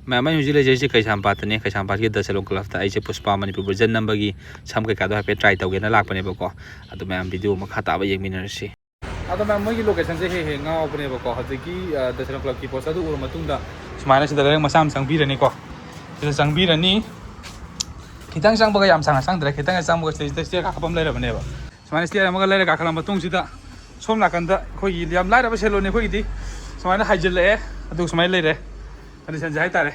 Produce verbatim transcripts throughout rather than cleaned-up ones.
ꯃꯌꯥꯝ, ꯑꯩ ꯍꯧꯖꯤꯛ ꯂꯩꯖꯔꯤꯁꯦ ꯀꯩꯁꯥꯝꯄꯥꯠꯇꯅꯦ꯫ ꯀꯩꯁꯥꯝꯄꯥꯠꯀꯤ ꯗ ꯁꯦꯂꯣꯟ ꯀ꯭ꯂꯕꯇ ꯑꯩꯁꯦ ꯄꯨꯁꯄꯥ ꯃꯅꯤꯄꯨꯔ ꯚꯔꯖꯟ ꯅꯝꯕꯒꯤ ꯁꯝ ꯀꯩꯀꯥꯗꯣ ꯍꯥꯏꯐꯦꯠ ꯇ꯭ꯔꯥꯏ ꯇꯧꯒꯦꯅ ꯂꯥꯛꯄꯅꯦꯕꯀꯣ꯫ ꯑꯗꯣ ꯃꯌꯥꯝ, ꯚꯤꯗꯤꯑꯣ ꯃꯈꯥ ꯇꯥꯕ ꯌꯦꯡꯃꯤꯟꯅꯔꯁꯤ꯫ ꯑꯗꯣ ꯃꯌꯥꯝ, ꯃꯣꯏꯒꯤ ꯂꯣꯀꯦꯁꯟꯁꯦ ꯍꯦꯛ ꯍꯦꯛ ꯉꯥꯎꯕꯅꯦꯕꯀꯣ꯫ ꯍꯧꯖꯤꯛꯀꯤ, ꯑ, ꯗ ꯁꯦꯂꯣꯟ ꯀ꯭ꯂꯕꯀꯤ ꯄꯣꯁꯇꯔꯗꯨ ꯎꯔ ꯃꯇꯨꯡꯗ ꯁꯨꯃꯥꯏꯅ ꯁꯤꯗ ꯂꯩꯔꯛ ꯃꯆꯥ ꯑꯃ ꯆꯪꯕꯤꯔꯅꯤꯀꯣ꯫ ꯁꯤꯗ ꯆꯪꯕꯤꯔꯅꯤ꯫ ꯈꯤꯇꯪ ꯆꯪꯕꯒ ꯌꯥꯝ ꯁꯥꯡꯅ ꯆꯪꯗ꯭ꯔꯦ, ꯈꯤꯇꯪ ꯆꯪꯕꯒ ꯁꯤꯗꯩꯁꯤꯗ ꯁ꯭ꯇꯦꯌꯔ ꯀꯥꯈꯠꯄ ꯑꯃ ꯂꯩꯔꯕꯅꯦꯕ꯫ ꯁꯨꯃꯥꯏꯅ ꯁ꯭ꯇꯦꯌꯔ ꯑꯃꯒ ꯂꯩꯔ ꯀꯥꯈꯠꯂ ꯃꯇꯨꯡꯁꯤꯗ ꯁꯣꯝ ꯅꯥꯀꯟꯗ ꯑꯩꯈꯣꯏꯒꯤ ꯌꯥꯝ ꯂꯥꯏꯔꯕ ꯁꯦꯂꯣꯟꯅꯤ ꯑꯩꯈꯣꯏꯒꯤꯗꯤ꯫ ꯁꯨꯃꯥꯏꯅ ꯍꯥꯏꯖꯤꯜꯂꯛꯑꯦ, ꯑꯗꯨꯒ ꯁꯨꯃꯥꯏꯅ ꯂꯩꯔꯦ ꯀꯟꯗꯤꯁꯟꯁꯦ ꯍꯥꯏꯇꯥꯔꯦ꯫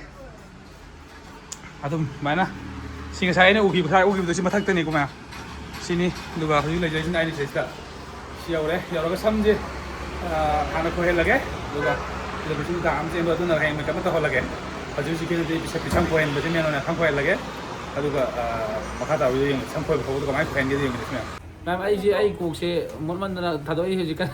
ꯑꯗꯨꯝ ꯁꯨꯃꯥꯏꯅ ꯁꯤ ꯉꯁꯥꯏ ꯑꯩꯅ ꯎꯈꯤꯕ, ꯉꯁꯥꯏ ꯎꯈꯤꯕꯗꯣ ꯁꯤ ꯃꯊꯛꯇꯅꯤꯀꯣ ꯃꯌꯥꯝ꯫ ꯁꯤꯅꯤ꯫ ꯑꯗꯨꯒ ꯍꯧꯖꯤꯛ ꯂꯩꯖꯔꯤꯁꯤꯅ ꯑꯩꯅ ꯁꯤꯗꯩꯁꯤꯗ ꯁꯤ ꯌꯧꯔꯦ꯫ ꯌꯧꯔꯒ ꯁꯝꯁꯦ, ꯑ, ꯍꯥꯟꯅ ꯈꯣꯏꯍꯜꯂꯒꯦ꯫ ꯑꯗꯨꯒ ꯁꯤꯗ ꯃꯦꯆꯤꯟ ꯀꯥ ꯑꯃ ꯆꯦꯟꯕ, ꯑꯗꯨꯅ ꯍꯌꯦꯡ ꯃꯦꯀꯞ ꯑꯃ ꯇꯧꯍꯜꯂꯒꯦ꯫ ꯍꯧꯖꯤꯛ ꯍꯧꯖꯤꯛꯀꯤꯅꯗꯤ ꯁꯝ ꯈꯣꯏꯍꯟꯕꯁꯦ ꯃꯦꯟ ꯑꯣꯏꯅ ꯁꯝ ꯈꯣꯏꯍꯜꯂꯒꯦ꯫ ꯑꯗꯨꯒ, ꯑ, ꯃꯈꯥ ꯇꯥꯕꯗ ꯌꯦꯡꯉꯁꯤ ꯁꯝ ꯈꯣꯏꯕ ꯈꯣꯠꯄꯗꯣ ꯀꯃꯥꯏꯅ ꯈꯣꯏꯍꯟꯒꯦꯗꯣ ꯌꯦꯡꯉꯁꯤ ꯃꯌꯥꯝ꯫ ꯃꯦꯝ, ꯑꯩꯁꯦ, ꯑꯩ ꯀꯣꯛꯁꯦ ꯃꯣꯠꯃꯟꯗꯅ ꯊꯥꯗꯣꯛꯏ ꯍꯧꯖꯤꯛꯀꯥꯟ꯫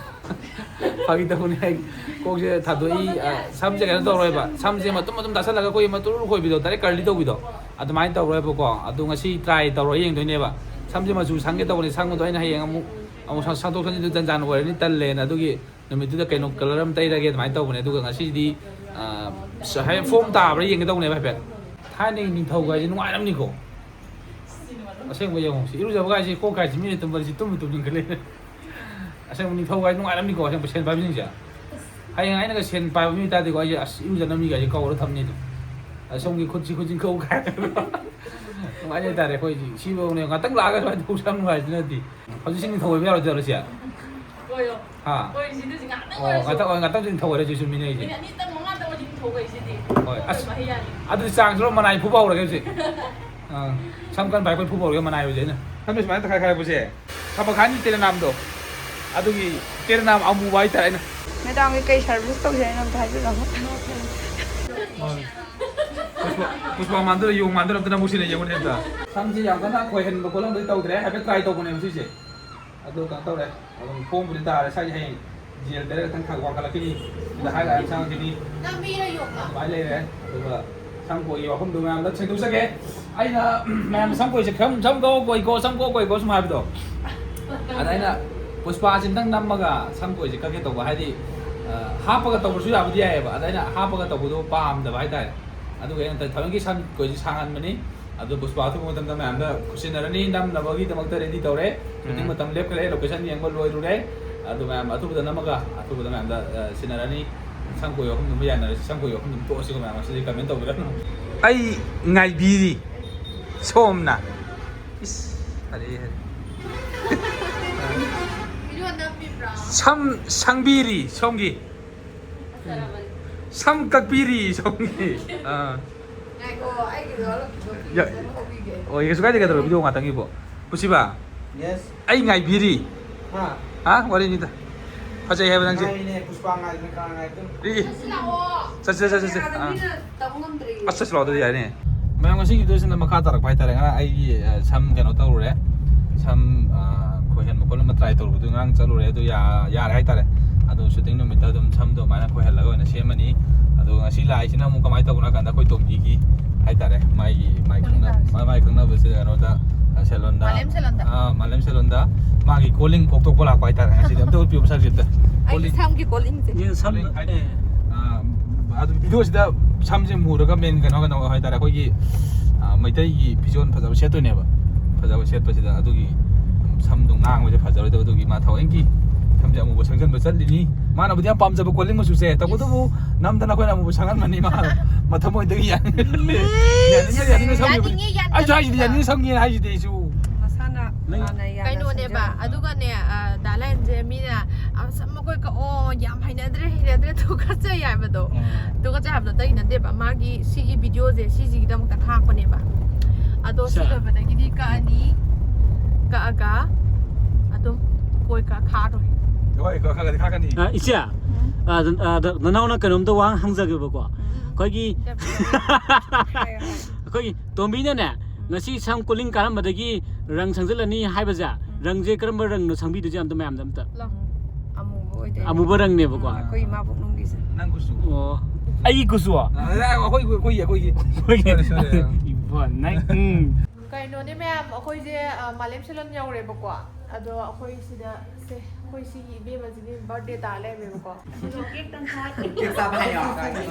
ꯐꯥꯒꯤ ꯇꯧꯕꯅꯦ꯫ ꯑꯩ ꯀꯣꯛꯁꯦ ꯊꯥꯗꯣꯛꯏ, ꯑ, ꯁꯝꯁꯦ ꯀꯩꯅꯣ ꯇꯧꯔꯣꯏꯕ꯫ ꯁꯝꯁꯦ ꯃꯇꯨꯝ ꯃꯇꯨꯝ ꯇꯥꯁꯜꯂꯒ ꯑꯩꯈꯣꯏꯒꯤ ꯃꯇꯨꯝ ꯈꯣꯏꯕꯤꯗꯣ, ꯗꯥꯏꯔꯦꯛ ꯀꯔꯂꯤ ꯇꯧꯕꯤꯗꯣ, ꯑꯗꯨꯃꯥꯏꯅ ꯇꯧꯔꯣꯏꯕꯀꯣ꯫ ꯑꯗꯨ ꯉꯁꯤ ꯇ꯭ꯔꯥꯏ ꯇꯧꯔ ꯌꯦꯡꯗꯣꯏꯅꯦꯕ꯫ ꯁꯝꯁꯦ ꯃꯆꯨ ꯁꯪꯒꯦ ꯇꯧꯕꯅꯦ, ꯁꯪꯕꯗꯣ ꯑꯩꯅ ꯍꯌꯦꯡ ꯑꯃꯨꯛ, ꯑꯃꯨꯛ ꯁꯪ-, ꯁꯪꯗꯣꯛ ꯁꯪꯖꯤꯟꯗꯣ ꯖꯟ ꯖꯥꯟ ꯑꯣꯏꯔꯅꯤ, ꯇꯜꯂꯦꯅ꯫ ꯑꯗꯨꯒꯤ ꯅꯨꯃꯤꯠꯇꯨꯗ ꯀꯩꯅꯣ ꯀꯂꯔ ꯑꯃ ꯇꯩꯔꯒꯦ ꯑꯗꯨꯃꯥꯏꯅ ꯇꯧꯕꯅꯦ꯫ ꯑꯗꯨꯒ ꯉꯁꯤꯗꯤ, ꯑ, ꯁ-, ꯍꯥꯏ-, ꯐꯣꯝ ꯇꯥꯕ꯭ꯔꯥ ꯌꯦꯡꯒꯦ ꯇꯧꯕꯅꯦꯕ ꯍꯥꯏꯐꯦꯠ꯫ ꯊꯥꯏꯅꯒꯤ ꯅꯤꯡꯊꯧꯒ ꯍꯥꯏꯁꯦ ꯅꯨꯡꯉꯥꯏꯔꯝꯅꯤꯀꯣ꯫ ꯑꯁꯦꯡꯕ ꯌꯦꯡꯉꯣ, ꯁꯤ ꯏꯔꯨꯖꯕ ꯀꯥꯏꯁꯦ, ꯀꯣꯛ ꯀꯥꯏꯁꯦ ꯃꯤꯅ ꯇꯨꯝꯕꯗ ꯁꯤ ꯇꯨꯝꯕ ꯇꯨꯝꯅꯤꯡꯈꯠꯂꯛꯑꯦ꯫ ꯑꯁꯦꯡꯕ ꯅꯤꯡꯊꯧ ꯀꯥꯏꯁꯦ ꯅꯨꯡꯉꯥꯏꯔꯝꯅꯤꯀꯣ, ꯑꯁꯦꯡꯕ ꯁꯦꯟ ꯄꯥꯏꯕꯁꯤꯡꯁꯦ꯫ ꯍꯌꯦꯡ ꯑꯩꯅꯒ ꯁꯦꯟ ꯄꯥꯏꯕ ꯅꯨꯃꯤꯠ ꯇꯥꯔꯗꯤꯀꯣ, ꯑꯩꯁꯦ ꯑꯁ ꯏꯔꯨꯖꯅꯕ ꯃꯤꯒꯥꯏꯁꯦ ꯀꯧꯔ ꯊꯝꯅꯤ ꯑꯗꯨꯝ꯫ ꯑꯁꯣꯝꯒꯤ ꯈꯨꯠꯁꯤ ꯈꯨꯠꯁꯤ ꯀꯧ ꯀꯥꯏ꯫ ꯅꯨꯡꯉꯥꯏꯖ ꯍꯥꯏꯇꯥꯔꯦ ꯑꯩꯈꯣꯏꯁꯤ꯫ ꯁꯤꯐꯧꯅꯦ ꯉꯥꯛꯇꯪ ꯂꯥꯛꯑꯒ ꯁꯨꯃꯥꯏꯅ ꯊꯣꯛꯁꯤ ꯌꯥꯝ ꯅꯨꯡꯉꯥꯏꯁꯤꯅꯗꯤ꯫ ꯍꯧꯖꯤꯛꯁꯤ ꯅꯤꯡꯊꯧ ꯑꯣꯏꯕ ꯌꯥꯔꯣꯏꯗꯣꯏꯔꯣ ꯁꯤ? ꯍꯣꯏ꯫ ꯍꯥ? ꯍꯣꯏ, ꯁꯤꯗ ꯉꯥꯛꯇꯪ ꯑꯣ, ꯑꯣꯏꯔꯁꯨ꯫ ꯉꯥꯛꯇꯪ ꯑꯣꯏ-, ꯉꯥꯛꯇꯪꯁꯤ ꯅꯤꯡꯊꯧ ꯑꯣꯏꯔꯁꯤ ꯆꯨꯝꯃꯤꯅꯦ ꯑꯩꯁꯦ꯫ ꯃꯤꯅꯤꯠ ꯑꯅꯤꯇꯪ ꯃꯉꯥꯇꯪ ꯑꯣꯏꯔꯁꯨ ꯅꯤꯡꯊꯧ ꯑꯣꯏꯁꯤꯗꯤ꯫ ꯍꯣꯏ, ꯑꯁ, ꯃꯍꯩ ꯌꯥꯜꯂꯤ꯫ ꯑꯗꯨꯗꯤ ꯆꯥꯡꯁꯤꯔꯣ ꯃꯅꯥꯏ ꯐꯨꯕ ꯍꯧꯔꯒꯦ ꯍꯧꯖꯤꯛ꯫ ꯑꯥ, ꯁꯝ ꯀꯟ ꯄꯥꯏ ꯑꯩꯈꯣꯏ ꯐꯨꯕ ꯍꯧꯔꯒꯦ ꯃꯅꯥꯏ ꯍꯧꯖꯤꯛ ꯑꯩꯅ꯫ ꯁꯝꯁꯦ ꯁꯨꯃꯥꯏꯅ ꯇꯛꯈꯥꯏ ꯈꯥꯏꯔꯛꯄꯁꯦ꯫ ꯊꯕꯛ ꯍꯥꯏꯅꯤ ꯇꯦꯔꯦꯅꯥꯝꯗꯣ꯫ ꯑꯗꯨꯒꯤ ꯇꯦꯔꯦꯅꯥꯝ ꯑꯃꯨꯕ ꯍꯥꯏꯇꯥꯔꯦ ꯑꯩꯅ꯫ ꯃꯦꯗꯥꯝꯒꯤ ꯀꯩ ꯁꯥꯔꯚꯤꯁ ꯇꯧꯁꯦ ꯍꯥꯏꯅꯣ ꯑꯝꯇ ꯍꯥꯏꯕꯤꯔꯛꯑꯣ꯫ ꯍꯣꯏ꯫ ꯄꯨꯁꯄꯥ, ꯄꯨꯁꯄꯥ ꯃꯥꯟꯗꯣꯏꯔ ꯌꯣꯡ ꯃꯥꯟꯗꯣꯏꯔ ꯑꯝꯇ ꯅꯪꯕꯨ ꯁꯤꯅ ꯌꯦꯡꯉꯨꯅꯦ ꯑꯝꯇ꯫ ꯁꯝꯁꯦ ꯌꯥꯝ ꯀꯟꯅ ꯈꯣꯏꯍꯟꯕ ꯈꯣꯠꯍꯟꯕꯗꯤ ꯇꯧꯗ꯭ꯔꯦ, ꯍꯥꯏꯐꯦꯠ ꯇ꯭ꯔꯥꯏ ꯇꯧꯕꯅꯦꯕ ꯁꯤꯁꯦ꯫ ꯑꯗꯨ ꯀꯩꯅꯣ ꯇꯧꯔꯦ, ꯑꯗꯨꯝ ꯐꯣꯝꯕꯨꯗꯤ ꯇꯥꯔꯦ꯫ ꯁ꯭ꯋꯥꯏꯁꯦ ꯍꯌꯦꯡ ꯖꯦꯜ ꯇꯔꯦꯠ ꯈꯛꯇꯪ ꯈꯥꯛ ꯋꯥꯡꯈꯠꯂꯛꯈꯤꯅꯤ, ꯁꯤꯗ ꯍꯥꯏ ꯂꯥꯏ ꯆꯪꯉꯛꯈꯤꯅꯤ꯫ ꯅꯪ ꯃꯤꯔ ꯌꯣꯡꯂꯣ? ꯑꯗꯨꯃꯥꯏꯅ ꯂꯩꯔꯦ꯫ ꯑꯗꯨꯒ ꯁꯝ ꯀꯣꯏꯒꯤ ꯋꯥꯐꯝꯗꯣ ꯃꯌꯥꯝꯗ ꯁꯦꯡꯗꯣꯛꯆꯒꯦ꯫ ꯑꯩꯅ ꯃꯌꯥꯝ ꯁꯝ ꯀꯣꯏꯁꯦ ꯁꯝ, ꯁꯝ ꯀꯛꯑꯣ ꯀꯣꯏꯀꯣ, ꯁꯝ ꯀꯛꯑꯣ ꯀꯣꯏꯀꯣ ꯁꯨꯝ ꯍꯥꯏꯕꯗꯣ꯫ ꯑꯗ ꯑꯩꯅ ꯄꯨꯁꯄꯥꯁꯤ ꯑꯝꯇꯪ ꯅꯝꯃꯒ ꯁꯝ ꯀꯣꯏꯁꯦ ꯀꯛꯀꯦ ꯇꯧꯕ, ꯍꯥꯏꯗꯤ, ꯑ, ꯍꯥꯞꯄꯒ ꯇꯧꯕꯁꯨ ꯌꯥꯕꯨꯗꯤ ꯌꯥꯏꯑꯕ꯫ ꯑꯗ ꯑꯩꯅ ꯍꯥꯞꯄꯒ ꯇꯧꯕꯗꯣ ꯄꯥꯝꯗꯕ ꯍꯥꯏꯇꯥꯔꯦ꯫ ꯑꯗꯨꯒ ꯑꯩꯅ ꯊꯑꯣꯏꯒꯤ ꯁꯝ ꯀꯣꯏꯁꯤ ꯁꯥꯡꯍꯟꯕꯅꯤ꯫ ꯑꯗꯨ ꯄꯨꯁꯄꯥ ꯑꯊꯨꯕ ꯃꯇꯝꯗ ꯃꯌꯥꯝꯗ ꯈꯨꯠꯁꯤꯟꯅꯔꯅꯤ, ꯅꯝꯅꯕꯒꯤꯗꯃꯛꯇ ꯔꯦꯗꯤ ꯇꯧꯔꯦ꯫ ꯁꯨꯇꯤꯡ ꯎꯝ꯫ ꯃꯇꯝ ꯂꯦꯞꯈ꯭ꯔꯦ, ꯂꯣꯀꯦꯁꯟ ꯌꯦꯡꯕ ꯂꯣꯏꯔꯨꯔꯦ꯫ ꯑꯗꯨ ꯃꯌꯥꯝ ꯑꯊꯨꯕꯗ ꯅꯝꯃꯒ ꯑꯊꯨꯕꯗ ꯃꯌꯥꯝꯗ, ꯑ, ꯁꯤꯟꯅꯔꯅꯤ꯫ ꯁꯝ ꯀꯣꯏ ꯑꯍꯨꯝ ꯑꯗꯨꯝ ꯌꯥꯅꯔꯁꯤ, ꯁꯝ ꯀꯣꯏ ꯑꯍꯨꯝ ꯑꯗꯨꯝ ꯇꯣꯛꯑꯁꯤꯀꯣ ꯃꯌꯥꯝ, ꯉꯁꯤꯗꯤ ꯀꯃꯦꯟ ꯇꯧꯕꯤꯔꯛꯑꯅꯨ꯫ ꯑꯩ ꯉꯥꯏꯕꯤꯔꯤ ꯁꯣꯝꯅ꯫ ꯏꯁ, ꯍꯔꯦ ꯍꯔꯦ꯫ ꯚꯤꯗꯤꯑꯣ ꯅꯝꯃꯤꯕ꯭ꯔꯣ? ꯁꯝ ꯁꯪꯕꯤꯔꯤ ꯁꯣꯝꯒꯤ꯫ ꯐꯖꯔꯕꯅꯤ꯫ ꯁꯝ ꯀꯛꯄꯤꯔꯤ ꯁꯣꯝꯒꯤ꯫ ꯑꯥ꯫ ꯉꯥꯏꯈꯣ, ꯑꯩꯒꯤꯗꯣ ꯌꯥ-, ꯑꯃ ꯍꯧꯕꯤꯒꯦ꯫ ꯑꯣ, ꯀꯩꯁꯨ ꯀꯥꯏꯗꯦ, ꯀꯩꯗꯧꯔꯦ? ꯚꯤꯗꯤꯑꯣ ꯉꯥꯛꯇꯪꯒꯤꯕꯣ꯫ ꯄꯨꯁꯤꯕꯥ? Yes꯫ ꯑꯩ ꯉꯥꯏꯕꯤꯔꯤ꯫ ꯍꯥ? ꯍꯥ? ꯋꯥꯔꯤꯅꯤꯗ꯫ ꯐꯖꯩ ꯍꯥꯏꯕ ꯅꯪꯁꯦ꯫ ꯉꯥꯏꯔꯤꯅꯦ, ꯄꯨꯁꯄꯥ ꯉꯥꯏꯔꯤꯅꯦ, ꯀꯅꯥ ꯉꯥꯏꯗꯣꯏꯅꯣ? ꯏ꯫ ꯆꯠꯁꯤ ꯂꯥꯛꯑꯣ꯫ ꯆꯠꯁꯦ, ꯆꯠꯁꯦ, ꯆꯠꯁꯦ꯫ ꯌꯥꯗꯕꯅꯤꯅ ꯑꯥ꯫ ꯇꯧꯕ ꯉꯝꯗ꯭ꯔꯦ꯫ ꯑꯁ, ꯆꯠꯁꯤ ꯂꯥꯛꯑꯣ, ꯑꯗꯨꯗꯤ ꯌꯥꯏꯅꯦ꯫ ꯃꯌꯥꯝ, ꯉꯁꯤꯒꯤ ꯚꯤꯗꯤꯑꯣꯁꯤꯅ ꯃꯈꯥ ꯇꯥꯔꯛꯄ ꯍꯥꯏꯇꯥꯔꯦ꯫ ꯉꯔꯥꯡ ꯑꯩꯒꯤ, ꯑ, ꯁꯝ ꯀꯩꯅꯣ ꯇꯧꯔꯨꯔꯦ꯫ ꯁꯝ, ꯑ, ꯈꯣꯏꯍꯟꯕ ꯈꯣꯠꯍꯟꯕ try ꯇꯧꯔꯨꯕꯗꯨ ꯉꯔꯥꯡ ꯆꯠꯂꯨꯔꯦ꯫ ꯑꯗꯨ ꯌꯥ-, ꯌꯥꯔꯦ ꯍꯥꯏꯇꯥꯔꯦ꯫ ꯑꯗꯣ ꯁꯨꯇꯤꯡ ꯅꯨꯃꯤꯠꯇ ꯑꯗꯨꯝ ꯁꯝꯗꯣ ꯑꯗꯨꯃꯥꯏꯅ ꯈꯣꯏꯍꯜꯂꯒ ꯑꯣꯏꯅ ꯁꯦꯝꯃꯅꯤ꯫ ꯑꯗꯣ ꯉꯁꯤ ꯂꯥꯛꯏꯁꯤꯅ ꯑꯃꯨꯛ ꯀꯃꯥꯏꯅ ꯇꯧꯕꯅꯣ ꯍꯥꯏ ꯀꯥꯟꯗ ꯑꯩꯈꯣꯏ ꯇꯣꯝꯕꯤꯒꯤ ꯍꯥꯏꯇꯥꯔꯦ, ꯃꯥꯒꯤ, ꯃꯥꯒꯤ ꯈꯪꯅ-, ꯃꯥ-, ꯃꯥꯒꯤ ꯈꯪꯅꯕꯁꯦ ꯀꯩꯅꯣꯗ, ꯑ, ꯁꯦꯂꯣꯟꯗ, ꯃꯥꯂꯦꯝ ꯁꯦꯂꯣꯟꯗ꯫ ꯑ, ꯃꯥꯂꯦꯝ ꯁꯦꯂꯣꯟꯗ ꯃꯥꯒꯤ ꯀꯣꯂꯤꯡ ꯀꯣꯛꯊꯣꯛꯄ ꯂꯥꯛꯄ ꯍꯥꯏꯇꯥꯔꯦ꯫ ꯉꯁꯤꯗꯤ ꯑꯝꯇ ꯎꯠꯄꯤꯌꯨ ꯃꯁꯛꯁꯦ ꯑꯝꯇ꯫ ꯑꯩꯒꯤ ꯀꯣꯂꯤꯡ꯫ ꯁꯝꯒꯤ ꯀꯣꯂꯤꯡꯁꯦ꯫ ꯌꯦꯟ ꯁꯝ-, ꯀꯣꯂꯤꯡ ꯍꯥꯏꯗꯤ, ꯑꯦ꯫ ꯑ, ꯑꯗꯨꯝ ꯚꯤꯗꯤꯑꯣꯁꯤꯗ ꯁꯝꯁꯦ ꯃꯨꯔꯒ ꯃꯦꯟ ꯀꯩꯅꯣ, ꯀꯩꯅꯣ ꯍꯥꯏꯇꯥꯔꯦ, ꯑꯩꯈꯣꯏꯒꯤ, ꯑ, ꯃꯩꯇꯩꯒꯤ ꯐꯤꯖꯣꯜ ꯐꯖꯕ ꯁꯦꯠꯇꯣꯏꯅꯦꯕ꯫ ꯐꯖꯕ ꯁꯦꯠꯄꯁꯤꯗ ꯑꯗꯨꯒꯤ ꯁꯝꯗꯣ ꯉꯥꯡꯕꯁꯦ ꯐꯖꯔꯣꯏꯗꯕ, ꯑꯗꯨꯒꯤ ꯃꯥ ꯊꯑꯣꯏꯒꯤ ꯁꯝꯁꯦ ꯑꯃꯨꯕ ꯁꯪꯖꯟꯕ ꯆꯠꯂꯤꯅꯤ꯫ ꯃꯥꯅꯕꯨꯗꯤ ꯌꯥꯝ ꯄꯥꯝꯖꯕ ꯀꯣꯂꯤꯡ ꯃꯆꯨꯁꯦ, ꯇꯧꯕꯇꯕꯨ ꯅꯝꯗꯅ ꯑꯩꯈꯣꯏꯅ ꯑꯃꯨꯕ ꯁꯪꯍꯟꯕꯅꯤ꯫ ꯃꯥ ꯃꯊꯃꯣꯏꯗꯒꯤ ꯌꯥꯅꯤꯡꯉꯦ, ꯌꯥꯅꯤꯡꯉꯦ ꯁꯝꯒꯦ꯫ ꯌꯥꯅꯤꯡꯉꯦ, ꯌꯥꯅꯤꯡꯉꯦ꯫ ꯑꯩꯁꯨ ꯍꯥꯏꯁꯤꯗꯤ ꯌꯥꯅꯤꯡꯉꯦ ꯁꯝꯒꯦ ꯍꯥꯏꯁꯤꯗꯤ ꯑꯩꯁꯨ꯫ ꯃꯁꯥꯅ ꯅꯪ ꯃꯥꯅ ꯌꯥꯅ ꯀꯩꯅꯣꯅꯦꯕ, ꯁꯦꯝꯖꯕ꯫ ꯑꯗꯨꯒꯅꯦ, ꯑ, ꯗꯥ ꯂꯥꯏꯟꯁꯦ ꯃꯤꯅ, "ꯑ, ꯁꯝ ꯃꯈꯣꯏ ꯀꯛꯑꯣ, ꯌꯥꯝ ꯍꯩꯅꯗ꯭ꯔꯦ, ꯍꯩꯅꯗ꯭ꯔꯦ, ꯇꯨꯀꯠꯆꯩ" ꯍꯥꯏꯕꯗꯣ꯫ ꯎꯝ꯫ ꯇꯨꯀꯠꯆꯩ ꯍꯥꯏꯕꯗꯣ ꯑꯇꯩ ꯅꯠꯇꯦꯕ, ꯃꯥꯒꯤ ꯁꯤꯒꯤ ꯚꯤꯗꯤꯑꯣꯁꯦ ꯁꯤꯁꯤꯒꯤꯗꯃꯛꯇ ꯈꯥꯛꯄꯅꯦꯕ꯫ ꯑꯗꯣ ꯁꯤ ꯁꯥ- ꯂꯣꯏꯕꯗꯒꯤꯗꯤ ꯀꯛꯑꯅꯤ, ꯀꯛꯑꯒ ꯑꯗꯨꯝ ꯀꯣꯏ ꯀꯛ ꯈꯥꯛꯑꯔꯣꯏ꯫ ꯍꯣꯏ, ꯀꯛ-, ꯈꯔ ꯈꯔꯗꯤ ꯈꯥꯛꯀꯅꯤ꯫ ꯑ, ꯏꯆꯦ, ꯎꯝ꯫ ꯑ, ꯑ, ꯅꯅꯥꯎꯅ ꯀꯩꯅꯣꯝꯇ ꯋꯥ ꯍꯪꯖꯒꯦꯕꯀꯣ꯫ ꯎꯝ꯫ ꯑꯩꯈꯣꯏꯒꯤ ꯍꯥꯏꯌꯣ, ꯍꯥꯏꯌꯣ꯫ ꯑꯩꯈꯣꯏꯒꯤ ꯇꯣꯝꯕꯤꯅꯅꯦ, ꯎꯝ꯫ ꯉꯁꯤ ꯁꯝ ꯀꯣꯂꯤꯡ ꯀꯥꯔꯝꯕꯗꯒꯤ ꯔꯪ ꯁꯪꯖꯜꯂꯅꯤ ꯍꯥꯏꯕꯁꯦ, ꯎꯝ꯫ ꯔꯪꯁꯦ ꯀꯔꯝꯕ ꯔꯪꯅꯣ ꯁꯪꯕꯤꯗꯣꯏꯁꯦ ꯑꯝꯇ ꯃꯌꯥꯝꯗ ꯑꯝꯇ? ꯂꯪ ꯑꯃꯨꯕ ꯑꯣꯏꯗꯣꯏꯅꯦ꯫ ꯑꯃꯨꯕ ꯔꯪꯅꯦꯕꯀꯣ? ꯑꯥ, ꯑꯩꯈꯣꯏ ꯏꯃꯥꯕꯣꯛ ꯅꯨꯡꯒꯤꯁꯦ꯫ ꯅꯪ ꯀꯨꯆꯨ꯫ ꯑꯣ꯫ ꯑꯩꯒꯤ ꯀꯨꯆꯨ? ꯑꯥ, ꯑꯩꯈꯣꯏꯒꯤ, ꯑꯩꯈꯣꯏꯒꯤ, ꯑꯩꯈꯣꯏꯒꯤ꯫ ꯑꯩꯈꯣꯏꯒꯤ꯫ Sorry, sorry, ꯑꯥ꯫ ꯏꯕꯣ, ꯅꯪ, ꯎꯝ꯫ ꯀꯩꯅꯣꯅꯦ ꯃꯌꯥꯝ, ꯑꯩꯈꯣꯏꯁꯦ, ꯑ, ꯃꯥꯂꯦꯝ ꯁꯦꯂꯣꯟ ꯌꯧꯔꯦꯕꯀꯣ꯫ ꯑꯗꯣ ꯑꯩꯈꯣꯏ ꯁꯤꯗ, ꯁꯦ, ꯑꯩꯈꯣꯏ ꯁꯤꯒꯤ ꯏꯕꯦꯝꯃꯁꯤꯒꯤ birthday ꯇꯥ ꯂꯩꯔꯝꯃꯦꯕꯀꯣ꯫ Cake ꯆꯥꯕ ꯍꯥꯏꯌꯣ꯫